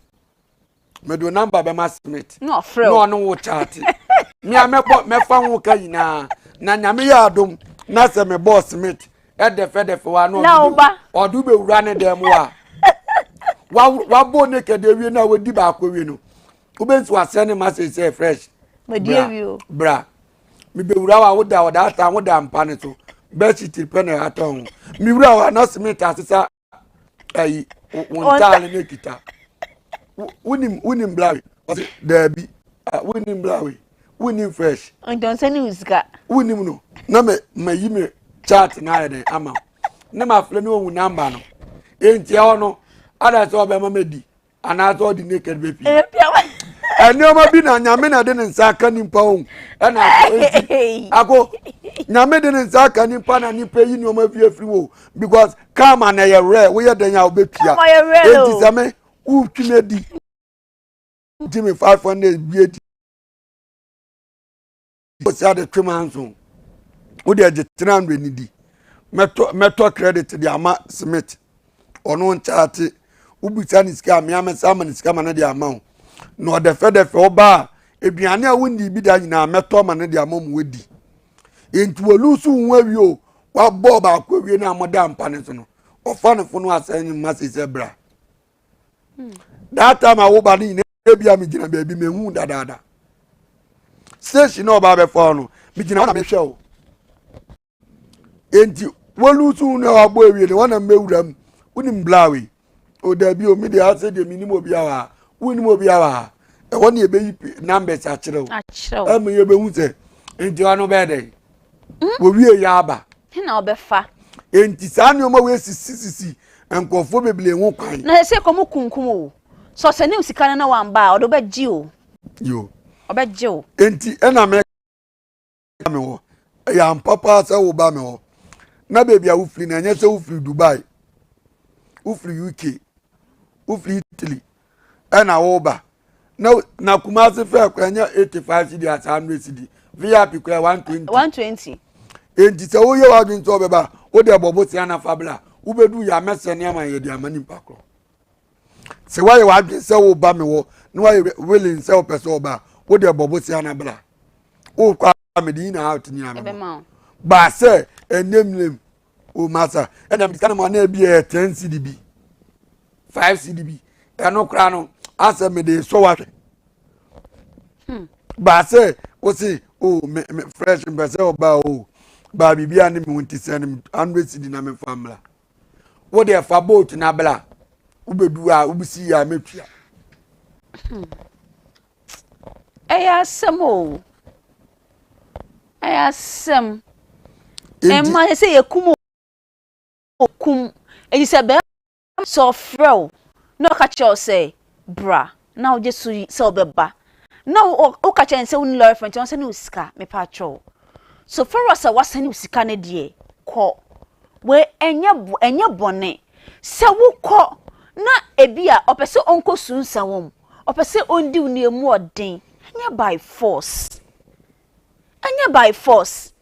mede wo number bɛma Smith. Na ɔfrɛ na o. Ɔne wo kyaate me a mɛbɔ mɛfa ho ka nyinaa na Nyame yɛ adom na sɛ mebɔɔ Smith ɛdɛfɛdɛfɛ wa na Na wo ba. Ɔde wobɛwura ne dɛm wa wabɔ naked awie na wadi baako awie no, wobɛnsi wasɛ ne message sɛ, "Fresh, madi bra." Awie o. Bra mebɛwura wa woda ɔda ata woda mpa ne so, bedsheet pɛ na ɛatɔ ho. Mewura wa na Smith asesa ayi wo ntaale ne kita. Wonim bra wi? Ɔse daabi. Ah, wonim bra wi? Wonim Fresh? Ntɔnsɛ ne wo sika. Wonim no na me mayi me chat na ayɛ dɛn ama wo ne mafrɛ ne ɔhu number no. Enti ɛhɔ no ada sɛ ɔbɛma madi anaasɛ ɔde naked bɛpii. Ɛnneɛma bi na Nyame na de ne nsa aka nipa o, ɛna akɔ enti ako Nyame de ne nsa aka nipa na nipa yi nneɛma fi afiri wo because karma na ɛyɛ rare. Woyɛ dɛn a wobɛtua. Karma yɛ rare enti o. sɛ me wotwi me adi gye me 500 bi adi sɛ ade twe ma nso wode agye 300 ni di, mɛtɔ credit de ama Smith, ɔno nkyɛate wobisa ne sika a mea mɛsa ama ne sika ma no de ama wo na ɔdɛfɛdɛfɛ ɔba a. Aduane a wonni bi da nyinaa mɛtɔ ama no de ama mu adi. Enti wɔlusu ho awie o, wabɔ baako awie no a moda mpa no so no, ɔfa ne fo no asɛn ne mma sɛ bra. That time a woba no nyinaa ebi a megyina baabi mehu dadaada. Station na ɔba abɛfa no, megyina hɔ na mehwɛ o. Enti wɔlusu no a wabɔ awie no wɔnam mɛwura mu. Wonim bla wei? O dabi o, me deɛ asɛ deɛ menim obi a wɔ ha. Wonim obi a wɔ ha. Ɛhɔ ne yɛbɛyi numbers akyerɛ wo. Ɛma yɛbɛhu sɛ nti ɔno bɛyɛ dɛn. Hmm? Wɔwie yɛ aba. Hena ɔbɛfa? Enti saa nneɛma wei sisisisi nkurɔfoɔ bebree ho kwan. Na sɛ kɔm kunkum o. Sɛ ɔsɛ ne sika no na wamba a ɔde ɔbɛgye o. Yo. Ɔbɛgye o. Enti ɛna mɛ me hɔ ɛyɛ ampa paa sɛ woba me hɔ na baabi a wofiri no ɛnyɛ sɛ wofiri Dubai wofiri UK wofiri Italy ɛna woba na na Kumasi fɛ kora ɛnyɛ 85 cedi asa 100 cedi VIP kora 120 120 enti sɛ woyɛ w'adwene sɛ ɔbɛba wode ɛbɔ bosea na fa bla wobɛdu yɛ amɛsɛ nneɛma yɛde ama nipa korɔ sɛ woayɛ w'adwene sɛ woba me hɔ na woayɛ willing sɛ wopɛ sɛ ɔba wode ɛbɔ bosea na bla wokɔ a mede nyina out nyina mema baa sɛ ɛnɛmnɛm o masa ɛna mede sika no ma na ebi yɛ 10 cd bi 5 cd bi ɛno koraa no asɛ mede sɔ wahwɛ hmm. baa sɛ wo se o me me fresh mpɛ sɛ ɔbaa o baa biribi a ne me ho nti sɛ no 100 cd na memfa mmra wo deɛ fa boat na bla wobɛdu a wobɛsi yɛ a mɛtua hmm. Ɛyɛ asɛm o. Ɛyɛ asɛm. Mma sɛ sɛ yɛkum o kum. Enti sɛ bɛrima sɛ ɔfrɛ wo na ɔka kyerɛ wo sɛ bra na wogye so sɛ wobɛba na woka kyerɛ no sɛ wonni lɔre fɛ nti ɔnsɛne wo sika mepa kyɛw. So far as sɛ wasɛne wo sika no deɛ kɔ. Wei ɛnyɛ ɛnyɛ bɔne. Sɛ wokɔ na ebi a ɔpɛ sɛ ɔnkɔ sunsa wɔm Ɔpɛ sɛ ɔndi wo nea mu ɔden. Ɛnyɛ by force. Ɛnyɛ by force.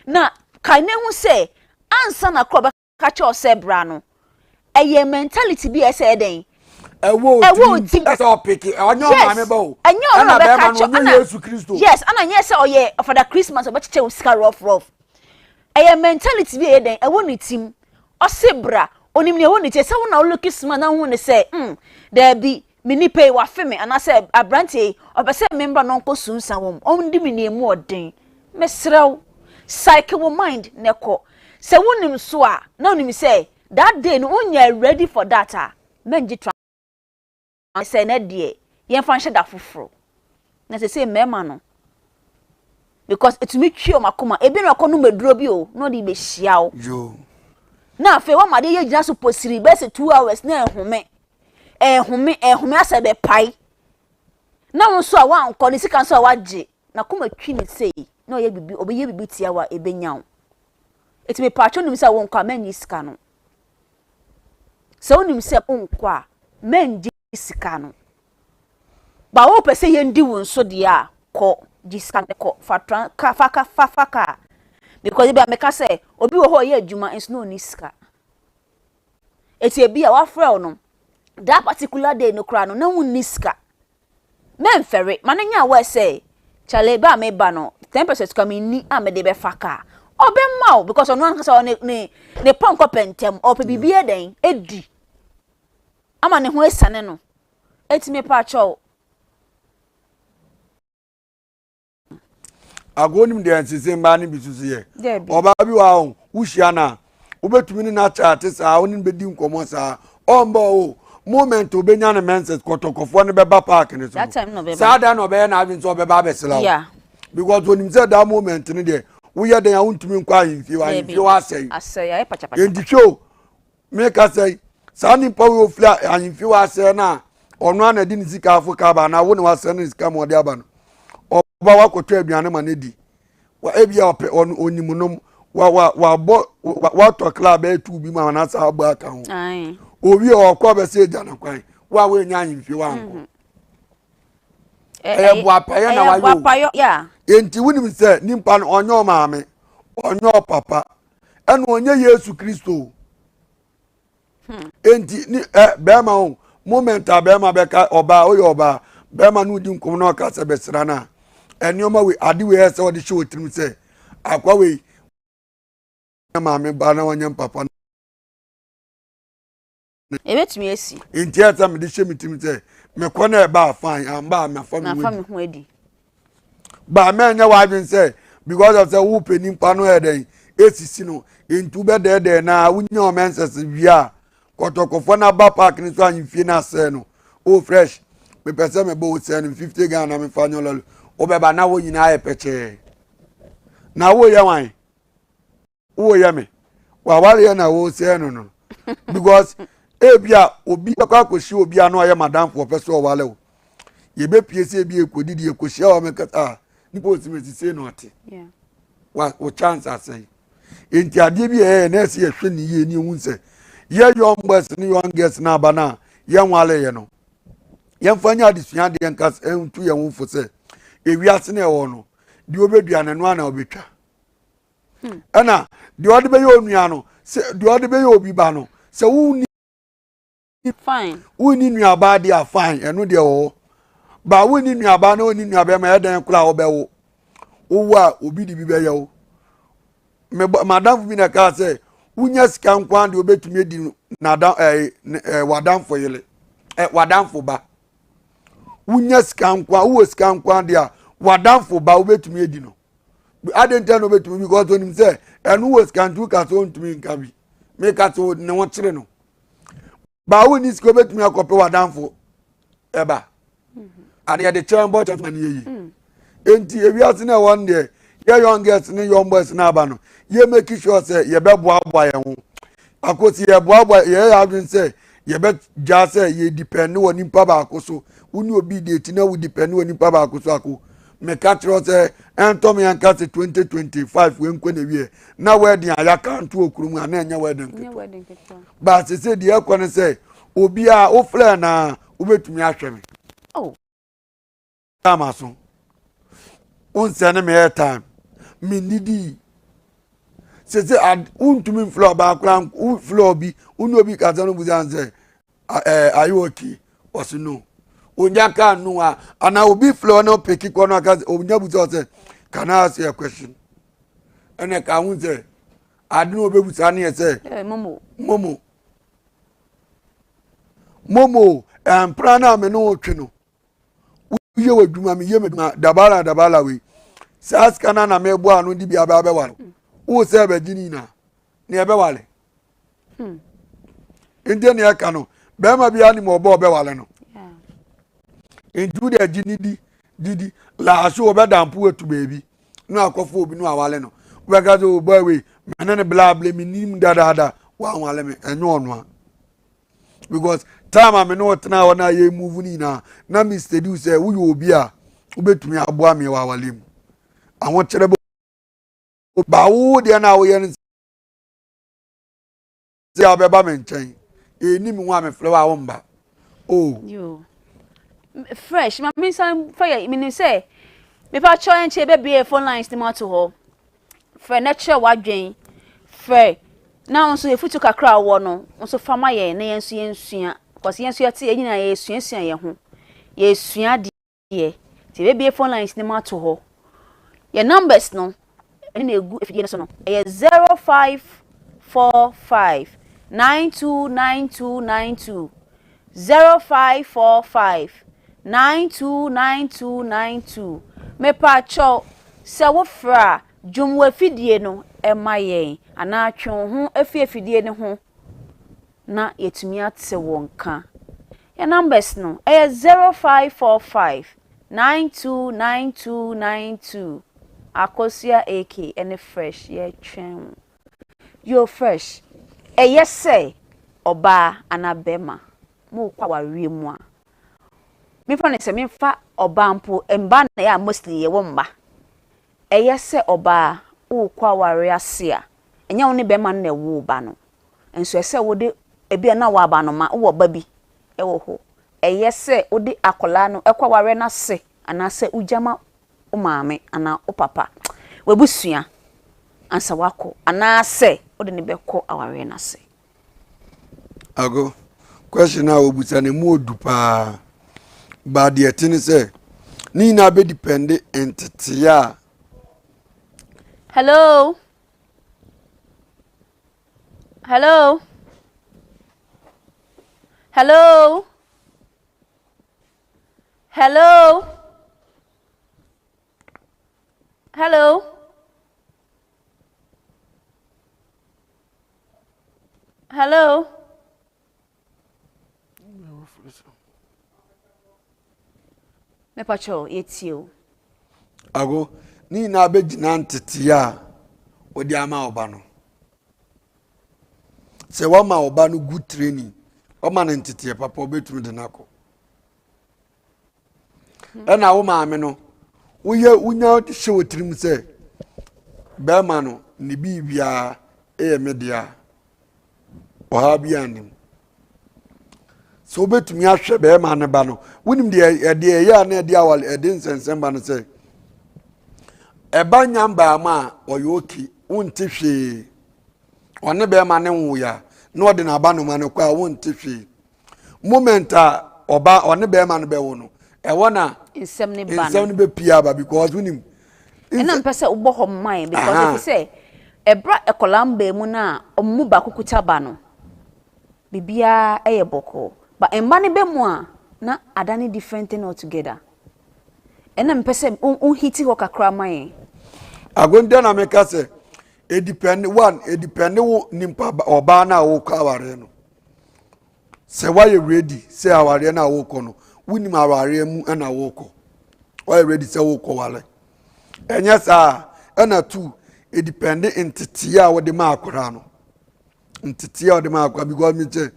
Na kae na hu sɛ ansa na korɔ bɛka kyerɛ wo sɛ bra no, ɛyɛ mentality bi a ɛsɛ ɛyɛ dɛn? Ɛwɔ Ɛwɔ otim. Ɛsɛ ɔpeke. Ɔnyɛ ɔmaame ba o. Ɛnyɛ ɔno na bɛka kyerɛ. Ɛna Yesu Kristo. Yes, ɛna nyɛ sɛ ɔyɛ Father Christmas ɔbɛkyekyɛ wo sika rough rough. Ɛyɛ mentality bi a ɛyɛ dɛn? Ɛwɔ ne tim. Ɔse bra, onim nea ɛwɔ ne ti, ɛsɛ wo na wo look smart na wohu ne sɛ, hmm, daabi, me nipa yi wafe me, anaasɛ aberanteɛ yi, ɔpɛ sɛ me mbra na ɔnkɔ sunsa wɔ mu, ɔndi me nea emu ɔden. Mesrɛ wo, psyche wo mind na kɔ. Sɛ wonim so a, na wonim sɛ that day no wonyɛ ready for that a, mɛngye Sɛ ɛnɛ deɛ yɛmfa nhyɛ da foforo. Na sese mmarima no because etumi twi wɔn akoma ebi na ɔkɔ nom aduro bi o na ɔde bɛhyia wo. Na afei wɔn adeɛ yɛ gyina so posiri bɛyɛ sɛ 2 hours na ɛhome ɛhome ɛhome asɛ bɛpae na wɔn nso a wankɔ ne sika nso a wagye na koma twi ne sei na ɔyɛ bibi ɔbɛyɛ bibi tia wa ebenya wo etumi paatwo nim sɛ wɔnkɔ a mɛnyi sika no. Sɛ wonim sɛ wonkɔ a, mɛngye sika no. Ba wopɛ sɛ yɛndi wo nso deɛ a, kɔ gye sika no kɔ fa tran ka fa ka fa fa kaa. Because ebi a meka sɛ obi wɔ hɔ a ɔyɛ adwuma nso na ɔnni sika. Eti ebi a wafrɛ wo no, that particular day no koraa no na wonni sika. Mɛmfɛre, ma no nyɛ aware sɛ kyale ba a meba no 10% koraa menni a mede bɛfa kaa. Ɔbɛma wo because ɔno ankasa ɔne ne ne pɔnkɔ pɛ ntɛm, ɔpɛ biribi yɛ dɛn edi ama ne ho asiane no. Eti mepa kyɛw. Agoɔ nim deɛ nsese mmaa no bi soso yɛ. Ɔbaa bi wɔ hɔ wohyia no a wobɛtumi ne no akyate saa wo ne no bɛdi nkɔmmɔ saa ɔmba o moment obɛnya ne menses kɔtɔkɔfoɔ no bɛba park no so saa da na ɔbɛyɛ n'adwene sɛ ɔbɛba abɛsra wo because onim sɛ that moment no deɛ woyɛ dɛn a wontumi nkɔ ahemfie hɔ ahemfie hɔ asɛe enti hwɛ o meka sɛ saa nipa wo ofiri ahemfie hɔ asɛe no a ɔno a na ɛde ne sika afo ka aba anaa wo na wasɛe ne sika ma ɔde aba no ɔba wakɔtɔ aduane ma no di wa ebi a ɔpɛ ɔno onim nom wa wa wabɔ wa watɔ kla bɛyɛ tu bi mu anaasɛ abɔ aka ho owie ɔkɔ bɛsɛ egya no kwan wo a woanya ahemfie wankɔ mhm. ɛyɛ boapayɛ na wayɛ o enti wonim sɛ nipa no ɔnyɛ ɔmaame ɔnyɛ ɔpapa ɛna ɔnyɛ Yesu Kristo Hmm. Enti ni ɛ bɛrima o moment a bɛrima bɛka ɔbaa oyɛ ɔbaa bɛrima no di nkɔm na ɔka sɛ bɛsra no a. Nneɛma wei, ade wei ɛsɛ sɛ wɔde hyɛ wɔ tirim sɛ akwa wei maame ba na wɔnyɛ papa. Ebetumi asi. Nti ɛsɛ sɛ mede hyɛ me tirim sɛ mekɔ na ɛba a fine, amba a mafa me ho adi. Ho adi. Ba mɛnyɛ w'adwene sɛ because of sɛ wopɛ nipa no yɛ dɛn esisi no nti wobɛdɛɛdɛɛ na wonya wɔn ɛnsɛs wie a kɔtɔkɔfoɔ no aba park no so ahemfie no asɛe no. Oh fresh, mepɛ sɛ mebɔ wo sɛɛ no 50 Ghana mefa nyɛ lɔle. Wobɛba na wo nyinaa yɛ pɛkyɛɛ. Na woyɛ wan? Woyɛ me. Wawareɛ na wosɛɛ no no. Because ebi a obi bɛkɔ akɔhyia obi a na ɔyɛ madamfo ɔpɛ sɛ ɔwale wo. Yɛbɛpie sɛ ebi ɛkɔdidi ɛkɔhyia wɔ mɛka ah nipa osi mesi sei na ɔte. Wa wo chance asɛe. Nti adeɛ bi a ɛyɛ na ɛsɛ yɛhwɛ ne yie ne ehu sɛ yɛ young boys ne young girls na aba no a yɛnwale yɛ no yɛmfa nyɛ adesua adeɛ nka ntu yɛn ho fo sɛ ewiase na ɛwɔ no deɛ ɔbɛdua no ɛno ara na ɔbɛtwa. Ɛna deɛ ɔde bɛyɛ onua no sɛ deɛ ɔde bɛyɛ obi ba no sɛ wonni fine wonni nuabaa deɛ a fine ɛno deɛ wɔ hɔ ba wonni nuabaa na wonni nuabɛrima yɛ dɛn koraa wobɛwo wowo a obi de bi bɛyɛ wo. Madamfo bi na kaa sɛ wonya sika nko ara deɛ wobɛtumi adi n'adam ɛɛ ɛɛ w'adamfo yere ɛ w'adamfo ba. Wonya sika nko ara wowɔ sika nko ara deɛ a w'adamfo ba wobɛtumi adi no. Adi nti na wobɛtumi because onim sɛ ɛno wɔ sika nti woka sɛ ɔntumi nka bi meka sɛ ne ho kyere no. Ba wonni sika wobɛtumi akɔpɛ w'adamfo ɛba ade yɛde kyɛn bɔ kyɛn ma ne yɛ yie. Nti ewiase no ɛwɔ no deɛ yɛ young girls ne young boys no aba no yɛ make sure sɛ yɛbɛboaboa yɛn ho akosi yɛboaboa yɛyɛ yɛ adwene sɛ yɛbɛgya sɛ yɛ depend wɔ nipa baako so. Wo ne obi di akyi na wo depend wɔ nipa baako so ako meka kyerɛ sɛ ɛntɔ me anka sɛ 2025 wei nkɔ na wie na wedding a yɛaka nto wɔ kurom a na ɛnyɛ wedding ketewa. Ba sese deɛ ɛkɔ ne sɛ obiara wofrɛ na wobɛtumi ahwɛ me. Oh. Ama so wonsɛ ne me airtime mennidi sese wontumi mfrɛ ɔbaa koraa wofrɛ obi wo ne obi kasa no busa sɛ ɛɛ are you okay ɔsi no onya kaa no a anaa obi frɛ ɔna ɔpeki kɔ no aka sɛ onya busa ɔsɛ can I ask you a question ɛna ka ho sɛ ade na ɔbɛbusa ne yɛ sɛ momo momo momo ɛmpra no a me ne wo twe no woyɛ w'adwuma meyɛ m'adwuma dabala dabala wei saa sika no na meboa ano de bi aba abɛware wo sɛ ɛbɛgye ne nyinaa ne ɛbɛware. Nti ne ɛka no bɛrima bi anim ɔbɔ ɔbɛware no nti wode agye ne di didi laase wɔbɛda mpo atu baabi na akɔfo obi no awale no wobɛka sɛ o boy wei mene ne blable menim dadaada woanwale me ɛnyɛ ɔno a because time a me ne ɔtena hɔ na yɛ move no nyinaa na me steady sɛ woyɛ obi a wobɛtumi aboa me wɔ awale mu ahokyerɛ bɛ ba wo deɛ no a woyɛ no sɛ wobɛba me nkyɛn ɛni me ho a mefrɛ wo a womba o. Yo. Fresh ma me nsan fa yɛ menim sɛ mepa kyɛw ɛnkyɛ yɛbɛbie phone lines no mu ato hɔ frɛ na kyerɛ w'adwen frɛ na wo nso efutu kakra a wɔ no wo nso fa ma yɛn na yɛn nso yɛnsua because yɛn nso yɛte yɛn nyinaa yɛsuasua yɛn ho yɛsua adeɛ nti yɛbɛbie phone lines no mu ato hɔ yɛn numbers no ɛne na egu afidie no so no ɛyɛ 0545 929292 0545 929292 mepa kyɛw sɛ wofrɛ a dwom wɔ afidie no ɛma yɛn anaa twe wo ho afi afidie no ho na yɛtumi ate wo nka. Yɛn numbers no ɛyɛ 0545 929292 Akosua AK ɛne Fresh yɛtwɛn wo. Yo Fresh, ɛyɛ sɛ ɔbaa anaa bɛrima mokɔ awareɛ mu a memfa no sɛ memfa ɔbaa mpo mmaa na ɛyɛ a mostly yɛwɔ mma. Ɛyɛ sɛ ɔbaa wokɔ awareɛ ase a ɛnyɛ wo ne bɛrima no na ɛwoo ba no nso ɛsɛ wode ebi a na wɔ abanoma wowɔ ba bi ɛwɔ hɔ ɛyɛ sɛ wode akwadaa no ɛkɔ awareɛ no ase anaasɛ wogya ma wo maame anaa wo papa w'abusua ansa wakɔ anaasɛ wode ne bɛkɔ awareɛ no ase. Ago, question a wobusa no emu odu paa. Ba deɛ ɛte ne sɛ, Ne nyinaa bɛdipɛnde nteteeɛ a. Hello. Hello. Hello. Hello. Hello. Hello. Mepakyɛw, yɛtie o. Ago, ne nyinaa bɛgyina nteteeɛ a wode ama wo ba no. Sɛ woama wo ba no good training, wama no nteteeɛ papa, wobɛtumi de no akɔ. Ɛna wo maame no, woyɛ wonya hyɛ wɔ tirim sɛ bɛrima no ne biribiara yɛ me dea a, ɔhaw biara nnim. Sɛ wobɛtumi ahwɛ bɛrima no ba no, wonim deɛ ɛdeɛ ɛyɛ a na ɛde awale ɛde nsɛnsɛm ba no sɛ ɛba nya mbaa mu a ɔyɛ oke wonte hwee ɔne bɛrima ne nwoeɛ a na ɔde n'aba noma no kɔ a wonte hwee moment a ɔba ɔne bɛrima no bɛwo no ɛwɔ na nsɛm ne ba nsɛm no bɛpie aba because wonim ɛna mpɛ sɛ wobɔ hɔ mman because ɛfi sɛ ɛberɛ a ɛkɔlaa mbaa mu no a ɔmo mu baako kuta ba no biribiara ɛyɛ bɔkɔɔ but mba no bɛ mu a na adane different thing altogether ɛna mpɛ sɛ wohiti hɔ kakra ma yɛn. Agonda na meka sɛ edipɛnde one edipɛnde wo nipa ɔbaa no a wokɔ awareɛ no Sɛ woayɛ ready sɛ awareɛ no a wokɔ no, wonim awareɛ mu na wokɔ. Woayɛ ready sɛ wokɔ ware. Ɛnyɛ saa a, ɛna tu edipɛnde nteteɛ a wode ma akwadaa no. Nteteɛ a wode ma akwadaa because mi kyɛ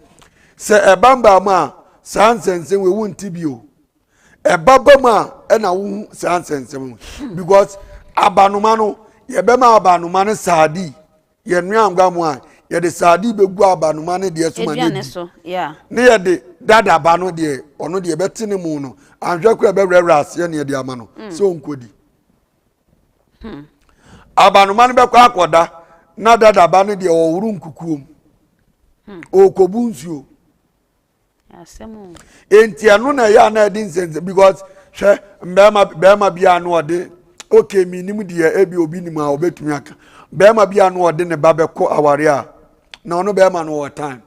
sɛ ɛba mbaa mu a saa nsɛnsɛm wei wonte bi o. Ɛba ba mu a ɛna wohu saa nsɛnsɛm no because abanoma no yɛbɛma abanoma no saadi. Yɛnoa angwa mu a, yɛde sardine bɛgu abanoma no deɛ so ma no adi. Ne yɛde dada ba no deɛ, ɔno deɛ ɛbɛte ne mu no, anhwɛ koraa ɛbɛwerɛwerɛ aseɛ ne yɛde ama no mm. sɛ ɔnkɔdi. Hmm. Abanoma no bɛkɔ akɔda na dada ba no deɛ ɔworo nkukuom. Hmm. Ɔrekɔbu nsuo. Enti ɛno na ɛyɛ a na ɛde nsɛnsɛm because hwɛ mbɛrima bɛrima bi a na ɔde okay mi nim deɛ ebi obi nim a ɔbɛtumi aka bɛrima bi a na ɔde ne ba bɛkɔ aware a na ɔno bɛrima no wɔ time.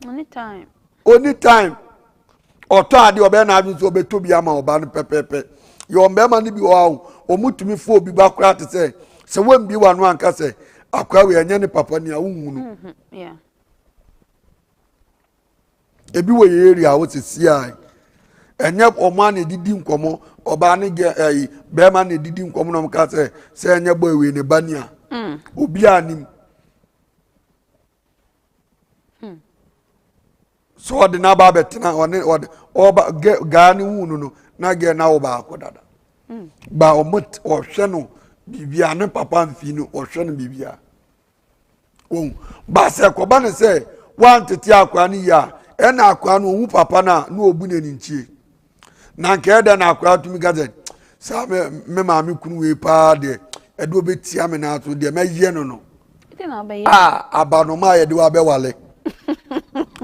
Oni time. Oni time ɔtɔ adeɛ ɔbɛyɛ n'adwene sɛ ɔbɛtɔ bi ama ɔba no pɛpɛɛpɛ yɛ wɔn bɛrima no bi wɔ hɔ a wɔn tumi fo obi ba koraa te sɛ sɛ wɔn bi wɔ ano anka sɛ akora wei ɛnyɛ ne papa ni a wohu no. Mm-hmm, Ebi wɔ yɛn area hɔ sisi a ɛnyɛ wɔn a na edidi nkɔmɔ ɔbaa ne gɛ ɛyi bɛrima na edidi nkɔmɔ na wɔn ka sɛ sɛ ɛnyɛ bɔ ewe ne ba ni a hmm. obi a nim hmm. so ɔde n'aba abɛtena ɔne ɔde ɔba gɛ gaa ne hu no no na gɛ na awo baako dada hmm. ba wɔn ɔhwɛ no biribi ne papa nfi no ɔhwɛ no biribi a. Wohu? Ba sɛ ɛkɔba no sɛ woantete akwaa no yie a, ɛna akwaa no ɔhu papa no a na ɔbu no aninkyie. Na nka ɛdɛ na akwaa tumi ka sɛ saa me me maame kunu wei paa deɛ ɛde ɔbɛtia me naa so deɛ mɛyɛ no no. A abanoma a yɛde wabɛwale.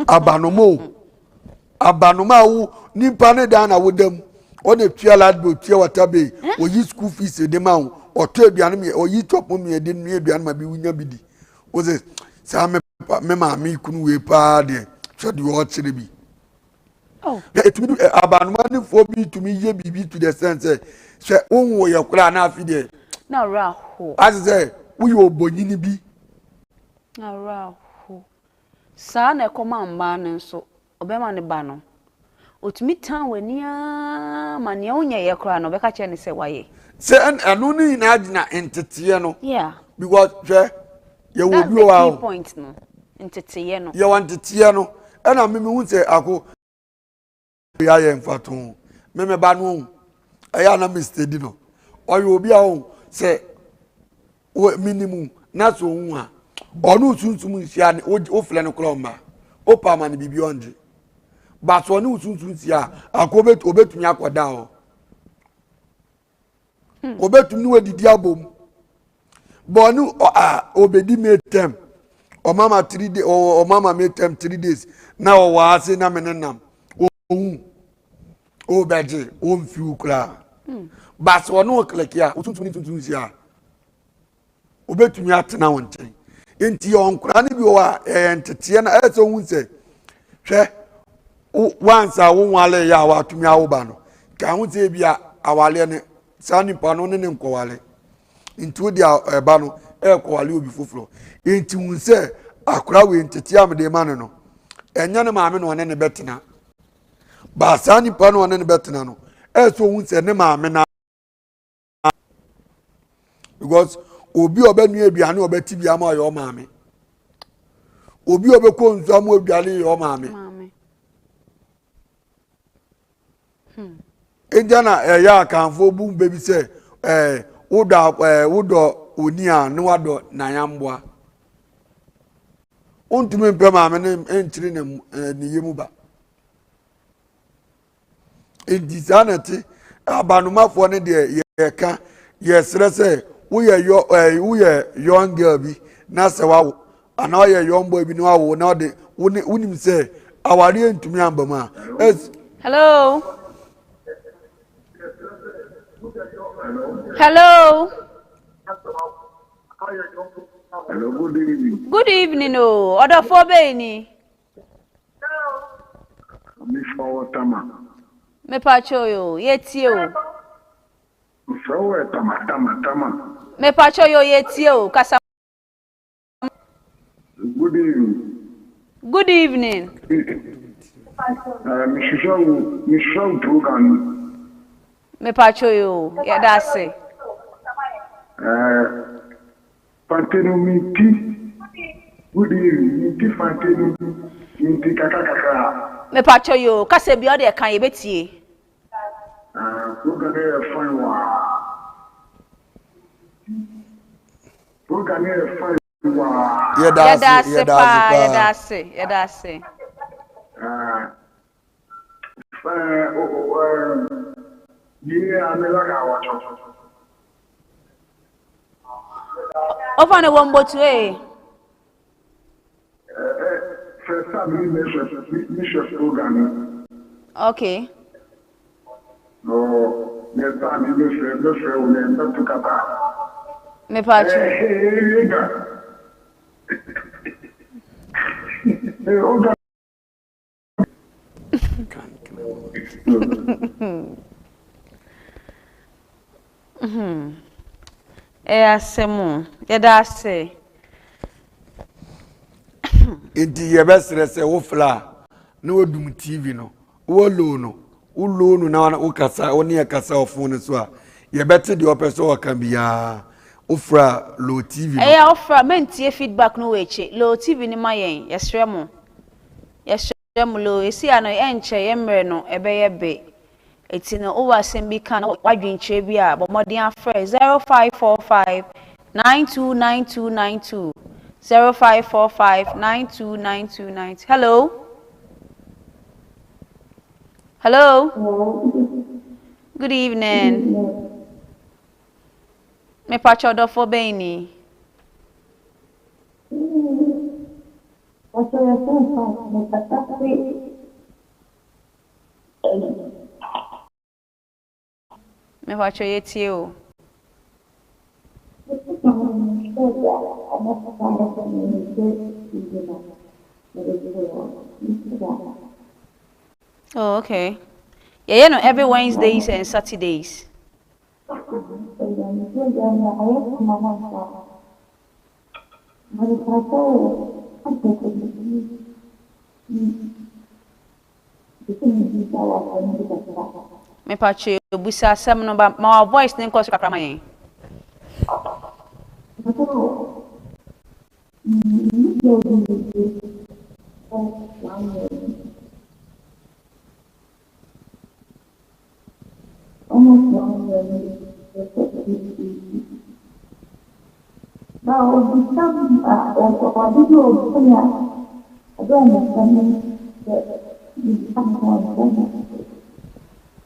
Abanoma o. Abanoma a wo nipa ne dan na woda mu. Ɔna tua light bill, tua water bill, oyi school fees de ma wo, ɔtɔ aduane mi, oyi chop mi de nua aduane ma bi wonya bi di. Wo sɛ saa me me maame kunu wei paa deɛ hwɛ deɛ ɔkyerɛ bi. Oh. Na etumi du abanoma nifoɔ bi tumi yɛ biribi to the extent sɛ sɛ wonwo yɛ koraa na afi deɛ. Na ɔwerɛ aho. Ase sɛ woyɛ ɔbɔnyini bi. Na ɔwerɛ aho. Saa na ɛkɔma mmaa no nso, ɔbarima no ba no, ɔtumi tan w'ani ara ma nea wonyɛeɛ koraa no, ɔbɛka kyerɛ no sɛ woayɛ. Sɛ ɛno no nyinaa gyina nteteɛ no. Yeah. Because hwɛ, yɛwɔ obi wɔ hɔ. That's the key point no, nteteɛ no. Yɛwɔ nteteɛ no, ɛna mimi hu sɛ ako. Wei ayɛ mfatoho. Me me ba no ohu. Ɛyɛ a na me steady no. Ɔyɛ obi a ohu sɛ menim na sɛ ohu a ɔne osunsum nhyia ne wofrɛ no korɔ mma. Wopa ama no biribi ɔngye. Ba sɛ ɔne osunsum hyia a akɔ obetumi akɔda hɔ. Hmm. Obetumi ne wadidi abom. Bɔne a obedi me tɛm. Ɔmama 3 days ɔmama me tɛm 3 days na ɔwɔ ase na me ne nam. Ohu. Obɛgye omfi wo koraa. But sɛ ɔne wo click a, wo sunsum ne sunsum hyia a, obetumi atena wo nkyɛn. Nti yɛwɔ nkoraa no bi wɔ hɔ a ɛyɛ nteteɛ na ɛyɛ sɛ ohun sɛ hwɛ once a wo nwale yɛ a watumi awo ba no ka ho sɛ ebi a awaleɛ no saa nipa no ne ne nkɔwale nti wo de ɛba no ɛrekɔwale obi foforɔ nti hun sɛ akora wei nteteɛ a mede ma no no ɛnyɛ ne maame na ɔne ne bɛtena baa saa nipa no ɔne ne bɛtena no ɛyɛ sɛ ohun sɛ ne maame na because obi a ɔbɛnua aduane a ɔbɛti bi ama ɔyɛ ɔmaame obi a ɔbɛkɔ nsu ama odwale yɛ ɔmaame hmm. egya na ɛyɛ akanfo bu bɛ bi sɛ ɛɛ wodɔ ɛɛ wodɔ oni a ne wadɔ nayamboa wontumi mpɛ maame ne nkyiri ne ɛɛ ne yɛ mu ba. Nti saa na ɛte. Abanomafoɔ no deɛ yɛka yɛsrɛ sɛ woyɛ yɔ ɛɛ woyɛ young girl bi na sɛ wawo anaa ɔyɛ young boy bi na wawo na ɔde wo ne wonim sɛ awareɛ ntumi amba mu a. Ɛs. Hello. Hello. Hello, good evening. Good evening, o. Ɔdɔfoɔ bɛyi ni. Mefa wɔ Tama. Mepakyɛw yoo, yɛtie o. Mefrɛ wo ɛ Tama, Tama, Tama. Mepakyɛw yoo, yɛtie o, kasa. Good evening. Good evening. Eh, mehwehwɛ wo, mehwehwɛ wo program no. Mepakyɛw yoo, yɛda ase. Eh, Fante no minti good evening minti fante no minti kakra kakra. Mepakyɛw yoo kasa bia ɔde ɛka yɛbɛtie. Ah program no yɛ fine waa. Program no yɛ fine waa. Yɛda ase Yɛda ase paa yɛda ase yɛda ase. Ah eh oh oh eh yie a me laka awɔtɔ. Ɔfa no wɔ mbotu ee. First time mi mehwɛ mehwɛ program yi. Okay. No, next time mi mehwɛ mehwɛ wo na mbɛto kata. Mepa kyɛw. Ɛɛ ega. Ee oga. Ɛyɛ asɛm o. Yɛda ase. Nti yɛbɛsrɛ sɛ wo frɛ a na wadum TV no wowɔ low no wo low no na wokasa wo ne yɛ kasa wɔ phone no so a yɛbɛte deɛ ɔpɛ sɛ ɔka biara wofrɛ a low TV no. Ɛyɛ a wofrɛ a mɛntie feedback no wɔ akyire low TV no ma yɛn yɛsrɛ mo. Yɛsrɛ mo loo, esi ano ɛnkyɛ yɛn mmerɛ no ɛbɛyɛ be. Eti no wowɔ asɛm bi ka na w'adwenkyerɛ bi a, bɔ mmɔden afrɛ 0545 929292, 0545 929292. Hello? Hello? Good evening. Mepakyɛ ɔdɔfoɔ bɛn ni? Ɔsɛ yɛfrɛ no Frank, mekasa firi ɛyi. Mepakyɛ yɛtie o. Oh, okay. Yɛyɛ no every Wednesdays and Saturdays. Mepakyɛw bisa asɛm no ba ma wa voice ne nkɔ so kakra ma yɛn. Na obisa me a, ɔwɔ ade bi a obisa me a, ɔbɛn me nsa no sɛ mebisa no a ɔnkyerɛ me ase.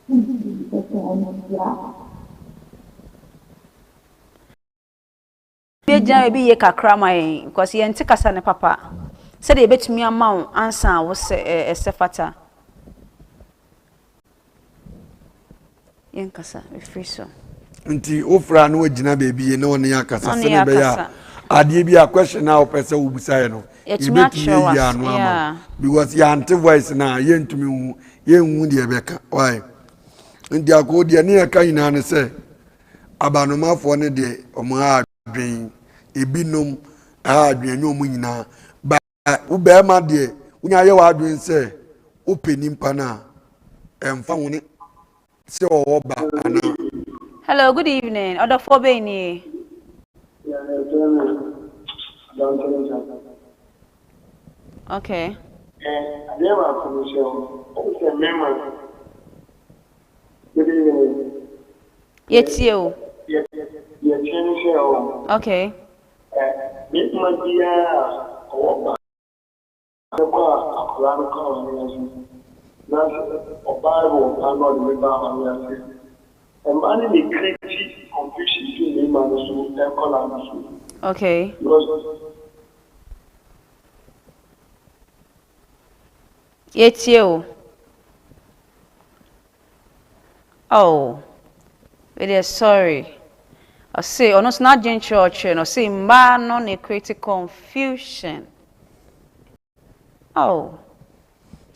Mentumi sɛ ɔnkyerɛ a. Bɛgyina baabi yie kakra ma yɛn because yɛnte kasa no papa sɛdeɛ yɛbɛtumi ama wo ansa a wo sɛ ɛsɛ fata. Yɛnkasa, ɛfiri so. Nti wofrɛ a na wagyina baabi yie na ɔne yɛn akasa sɛnea ɛbɛyɛ a adeɛ bi a question a wopɛ sɛ wobisa yɛ no yɛbɛtumi ayi ano ama wo because yɛante voice no a yɛntumi nhu yɛnhu deɛ ɛbɛka why nti akoo deɛ ne yɛka nyinaa ne sɛ abanomafoɔ no deɛ ɔmo ha adwen ebinom ha adwen ɛnyɛ ɔmo nyinaa ba wo bɛrima deɛ wonya yɛ w'adwen sɛ wopɛ nipa no a ɛmfa ho ne sɛ ɔwɔ ba anaa. Hello, good evening. Ɔdɔfoɔ bɛn nie? Yeah, yɛfrɛ me Adante Nsa. Okay. Eh, adeɛ baako ne sɛ, wohu sɛ mmarima, good evening. Yɛtie o. Deɛ deɛ ɛteɛ ne sɛ, oh, Okay. eh, barima biara a ɔwɔ ba Bɛkɔ a akwadaa no kɔ awareɛ ase na sɛ ɔbaa wɔ ba na ɔde ne ba awareɛ ase a, mmaa no na ɛcreate confusion to mmarima no so nkwadaa no so. Okay. Because Yɛtie o. Oh, wei deɛ sorry. Ɔse ɔno nso n'adwene kyerɛ ɔkyerɛ no ɔse mmaa no na create confusion. Oh.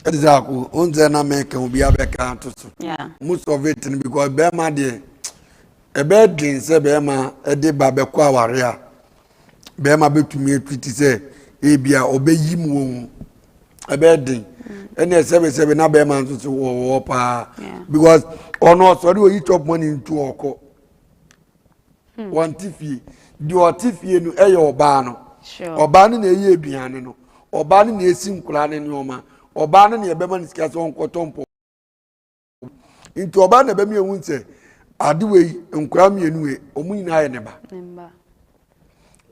Ɛte sɛ ako ohun sɛ na mɛka obi abɛka ato so. Yeah. Most of it no because bɛrima deɛ ɛbɛyɛ den sɛ bɛrima ɛde ba bɛkɔ aware a bɛrima bɛtumi atu te sɛ ebi a ɔbɛyi mu wɔn ho ɛbɛyɛ den ɛnna sɛbɛsɛbɛ na bɛrima nso so wɔwɔ paa because ɔno ɔsɔre oyi chop money ntu ɔkɔ hmm. wɔn ti fie deɛ ɔte fie no ɛyɛ ɔbaa no ɔbaa no na ɛyɛ aduane no ɔbaa no na esi nkwadaa ne nneɛma ɔbaa no na ɛbɛma ne sika sɛ ɔnkɔtɔ mpɔ. Nti ɔbaa na ɛbɛma ehu sɛ ade wei nkwadaa mmienu wei wɔn nyinaa yɛ ne ba.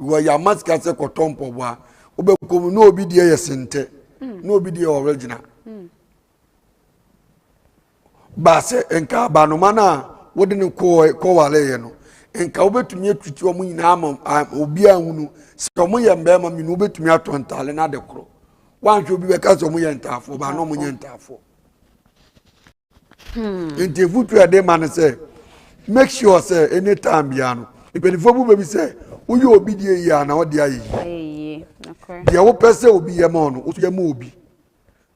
Wɔ yɛ ama sika sɛ kɔtɔ mpɔboa wobɛkɔ mu na obi deɛ yɛ sentɛ hmm. na obi deɛ yɛ original. Hmm. Baasɛ nka abanoma no a wode no kɔwareeɛ no nka wobɛtumi atutu wɔn nyinaa ama obiara hunu sɛ wɔn yɛ mmarima mmienu wobɛtumi atɔ ntaale no ade korɔ woanhwɛ obi bɛka sɛ wɔn yɛ ntaafoɔ baa na wɔn nyɛ ntaafoɔ. Hmm. Nti efutu a ɛde ma no sɛ make sure sɛ anytime biara no mpanimfoɔ bu baabi sɛ woyɛ obi deɛ yie a na ɔde ayɛ yie. Deɛ wopɛ sɛ obi yɛ ma ɔno woyɛ ma obi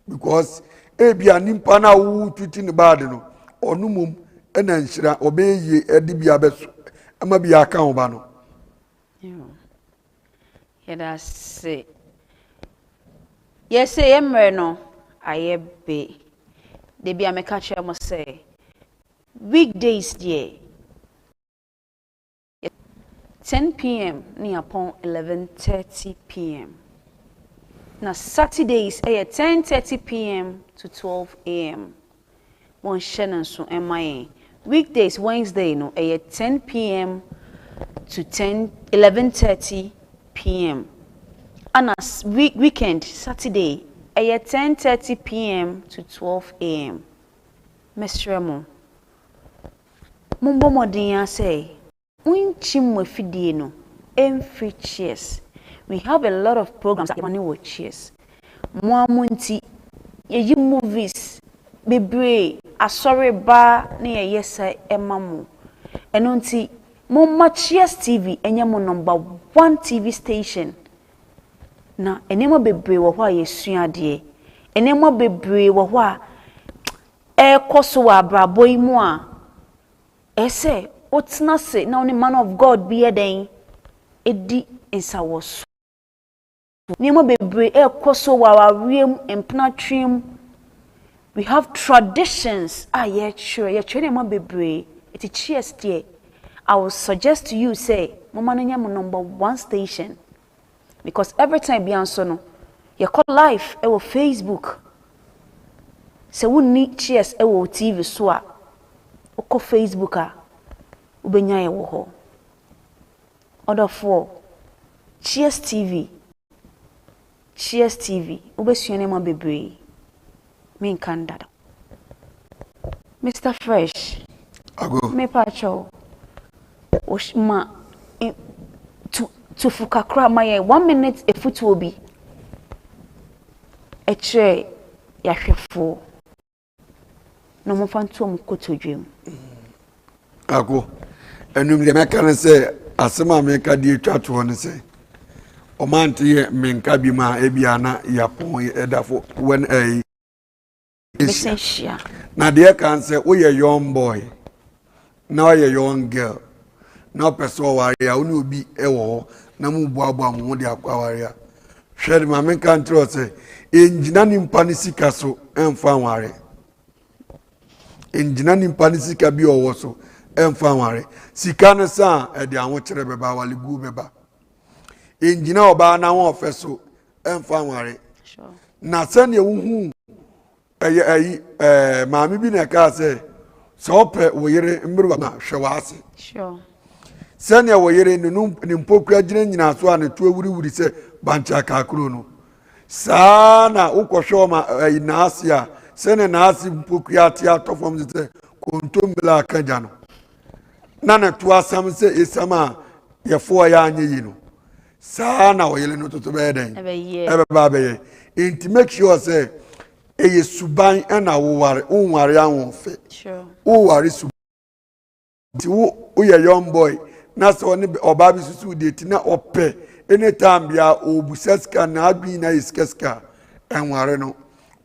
because ebi a nipa no a wotuti ne baade no ɔno mmom ɛna nhyira ɔbɛyɛ yie ɛde bi abɛso ɛma bi aka wo ba no. Yɛda ase. Yɛse yɛ mmerɛ no ayɛ be. Da bi a meka kyerɛ mo sɛ weekdays deɛ 10 pm ne yɛapɔn 11:30 pm. Na Saturdays ɛyɛ 10:30 pm to 12 am. Monhyɛ no nso mma yɛn. Weekdays, Wednesday no, ɛyɛ 10 pm to 10, 11:30 pm. Ɛna week, weekend, Saturday, ɛyɛ 10:30 pm to 12 am. Mesrɛ mo, mommɔ mmɔden ara sɛ Monkyim mo afidie no mfiri cheers we have a lot of programs a yɛma wɔ cheers mo ara mo nti yɛyi movies bebree asɔre ba na yɛyɛ sa ma mo ɛno nti momma cheers TV nyɛ mo number one TV station na nneɛma bebree wɔ hɔ a yɛsua adeɛ nneɛma bebree wɔ hɔ a ɛrekɔ so wɔ abrabɔ yi mu a Ɛsɛ sɛ wotena ase na wo ne man of God bi yɛ dɛn? Di nsawɔso. Nneɛma bebree ɛrekɔ so wɔ awareɛ mu, mpenatweɛ mu. We have traditions a yɛkyerɛ, yɛkyerɛ nneɛma bebree. Eti cheers deɛ, I will suggest to you sɛ momma no nyɛ mo number one station. Because every time biara nso no, yɛkɔ live wɔ Facebook. Sɛ wonni Cheers wɔ wo TV so a, wokɔ Facebook a, wobɛnya yɛ wɔ hɔ. Ɔdɔfoɔ, Cheers TV, Cheers TV, wobɛsua nneɛma bebree. Menka no dada. Mister Fresh, Ago. mepa kyɛw, ma tu tu fo kakra ma yɛn one minute efutuo bi ɛkyerɛ yɛahwɛfoɔ na wɔmfa nto wɔn kotodwe mu. Ako, ɛnum deɛ mɛka ne sɛ asɛm a meka de atwa toɔ ne sɛ ɔmante yɛ menka bi ma ebia na yɛapɔn ɛdafo wɛn ɛyi hyia. Na deɛ ɛka ne sɛ woyɛ young boy na woyɛ young girl na wopɛ sɛ ɔware a, wo ne obi wɔ hɔ na moboaboa mo ho de akɔ aware a, hwɛ de ma menka nkyerɛ wo sɛ ɛngyina nipa ne sika so ɛmfa nware. Ɛngyina nipa ne sika bi a ɔwɔ so ɛmfa nware. Sika no sa a, ɛde ahokyerɛ bɛba, awareguo bɛba. Ɛngyina ɔbaa n'ahoɔfɛ so ɛmfa nware. Na sɛdeɛ wohu ɛyɛ ɛyi ɛɛ maame bi na ɛkaa sɛ sɛ ɔpɛ wo yere mmerewa ma hwɛ w'ase. Sɛdeɛ wo yere ne no ne mpokua gyina nyina so a ne to awuriwuri sɛ bankye akaakuro no, saa na wokɔhwɛ ɔma ɛyi n'ase a sɛdeɛ n'ase mpokua ate atɔ fam sɛ kontommire a aka gya no na ne to asam sɛ esiam a yɛfoɔ yɛ anyɛ yi no, saa na ɔyere no toto bɛyɛ dɛn ɛbɛba abɛyɛ. Nti make sure sɛ ɛyɛ suban ɛna woware, wonware ahoɔfɛ, woware suban. Nti wo woyɛ young boy na sɛ ɔne ɔbaa bi susu date na ɔpɛ anytime bia ɔbusa sika na adwene nyinaa yɛ sika sika, ɛnware no.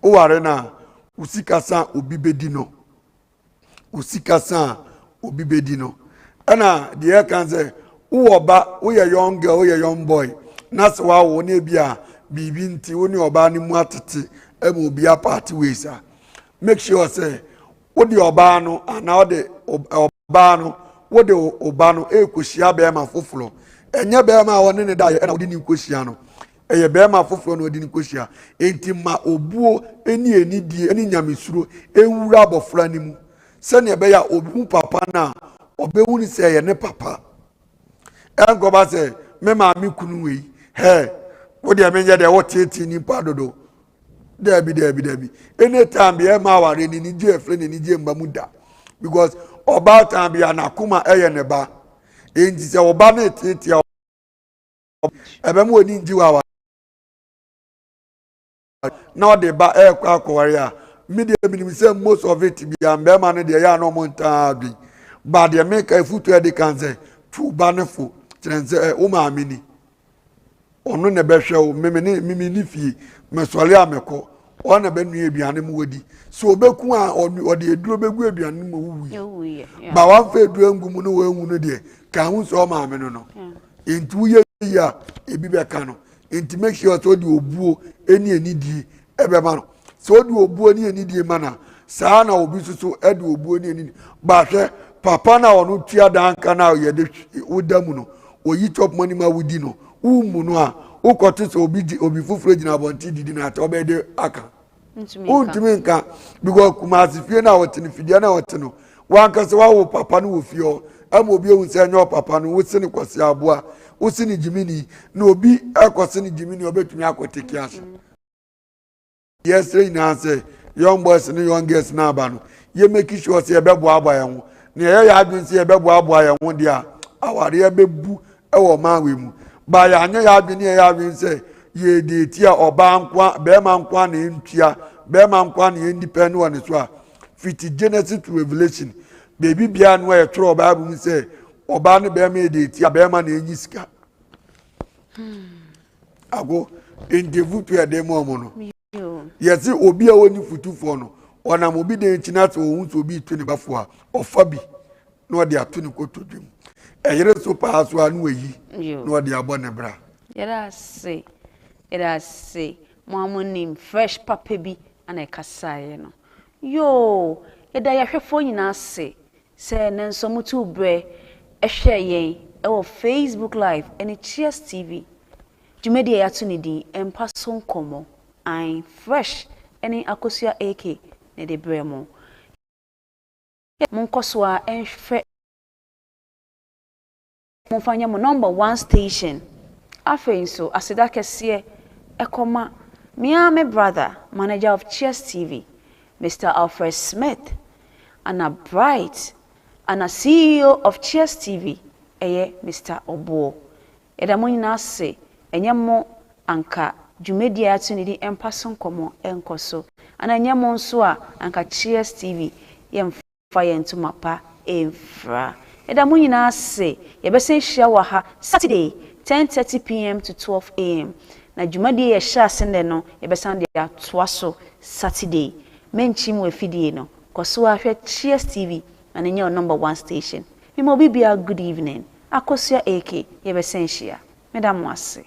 Woware no a, wo sika sa obi bɛdi no, wo sika sa a obi bɛdi no. Ɛna deɛ ɛka sɛ wowɔ ba, woyɛ young girl, woyɛ young boy na sɛ wawo ne ebi a biribi nti wo ne ɔbaa no mu atete ɛma obi apart ways a, make sure sɛ wode ɔbaa no anaa wode ɔbaa no, wode ɔba no ɛrekɔhyia bɛrima foforɔ. Ɛnyɛ bɛrima a ɔne ne da yɛ ɛna wode ne kɔhyia no, ɛyɛ bɛrima foforɔ na ɔde ne kɔhyia. Enti ma obuo ne anidie ne nyamesuro nwura abɔfra no mu sɛnea ɛbɛyɛ a ohu papa no a ɔbɛhu no sɛ ɛyɛ ne papa. Ɛnkɔba sɛ me maame kunu wei hɛ wo deɛ menyɛ deɛ woteetee nipa dodo. Daabi, daabi, daabi. Anytime bi ɛma aware ne ni gye ɛfrɛ ne ni gye mma mu da because ɔbaatan bi a n'akoma ɛyɛ ne ba. Enti sɛ ɔba no eteetee ɛbɛma w'ani ngye wɔ aware na ɔde ba ɛrekɔ akɔware a, me deɛ menim sɛ most of it bia mmarima no deɛ ɛyɛ a na ɔmo ntaa adwen ba. Deɛ meka efutu ɛde kan sɛ tu ba ne fo kyerɛ sɛ ɛ wo maame ni, ɔno na ɛbɛhwɛ wo. Meme ne meme ne fie mɛsɔre a mɛkɔ, ɔno na bɛnua aduane mu wadi so ɔbɛku a ɔde aduro bɛgu aduane mu owuiɛ ba wamfa aduro angu mu no wɔanwu no deɛ ka ho sɛ ɔmaame no. Nti woyɛ yi a ebi bɛka no. Nti make sure sɛ ɔde obuo ne anidie ɛbɛma no. Sɛ ɔde obuo ne anidie ma no a, saa na obi nso so ɛde obuo ne anidie bahwɛ papa no a ɔno tua danka no a yɛde woda mu no, oyi chop money ma wodi no, wommu no a wokɔto sɛ obi gye obi foforɔ gyina abɔnten didi no ata ɔbɛyɛ de aka wontumi nka because Kumasi fie no a ɔte no, fidua no a ɔte no, wankasa wawo papa no wɔ fie hɔ ama obi ehu sɛ ɛnyɛ ɔpapa no. Wosi ne kwasi aboa, wosi ne gyimini na obi ɛkɔsi ne gyimini, ɔbɛtumi akɔ take action. Yɛsrɛ nyinaa sɛ young boys ne young girls no aba no, yɛ make sure sɛ yɛbɛboaboa yɛn ho na yɛyɛ yɛ adwene sɛ yɛbɛboaboa yɛn ho deɛ a awareɛ bɛbu wɔ ɔman wei mu ba. Yɛanyɛ yɛ adwene ne yɛyɛ adwene sɛ yɛde eti a ɔbaa nkoa, bɛrima nkoa na ɛntua, bɛrima nkoa na yɛndepend wɔ ne so a, fiti Genesis to Revelation beebi biara no a yɛtwerɛ Bible mu sɛ ɔbaa ne bɛrima yɛde eti a bɛrima na ɛnyi sika ago. Nti futu ɛde mu ɔmo no, yɛsi obi a ɔni futufoɔ no ɔnam obi de nkyi na sɛ ohun sɛ obi tu ne bafo a ɔfa bi na ɔde ato ne kotodwe mu ɛyere so paa so a na wayi na ɔde abɔ ne bra. Yɛda ase, yɛda ase. Mo a monim fresh papa bi ana ɛkasaeɛ no. Yoo, yɛda yɛahwɛfoɔ nyinaa ase sɛ ɛnnɛ nso motuu berɛ hwɛɛ yɛn wɔ Facebook Live ne Cheers TV. Dwumadie a yɛato ne din Mpa So Nkɔmmɔ, ae, Fresh ne Akosua AK na ɛde brɛɛ mo. Monkɔ so ara nhwɛ. Momfa nyɛ mo number one station. Afei nso aseda kɛseɛ ɛkɔma me ara me brother, manager of Cheers TV, Mister Alfred Smith, ana Bright, ana CEO of Cheers TV ɛyɛ Mister Ɔboɔ. Yɛda mo nyinaa ase, ɛnyɛ mo anka dwumadie a yɛato ne din Mpa So Nkɔmmɔ ɛnkɔ so, ana ɛnyɛ mo nso a anka Cheers TV yɛmfa yɛn ntoma pa. mfra. Yɛda mo nyinaa ase. Yɛbɛsan ahyia wɔ ha Saturday 10:30 p.m. to 12 a.m. Na dwumadie yɛhyɛ ase nnɛ no, yɛbɛsan de atoa so Saturday. Menkyim wɔ afidie no. Kɔ so ahwɛ Cheers TV na ne nyɛ number one station. Mema obi biara good evening. Akosua AK, yɛbɛsan ahyia. Meda mo ase.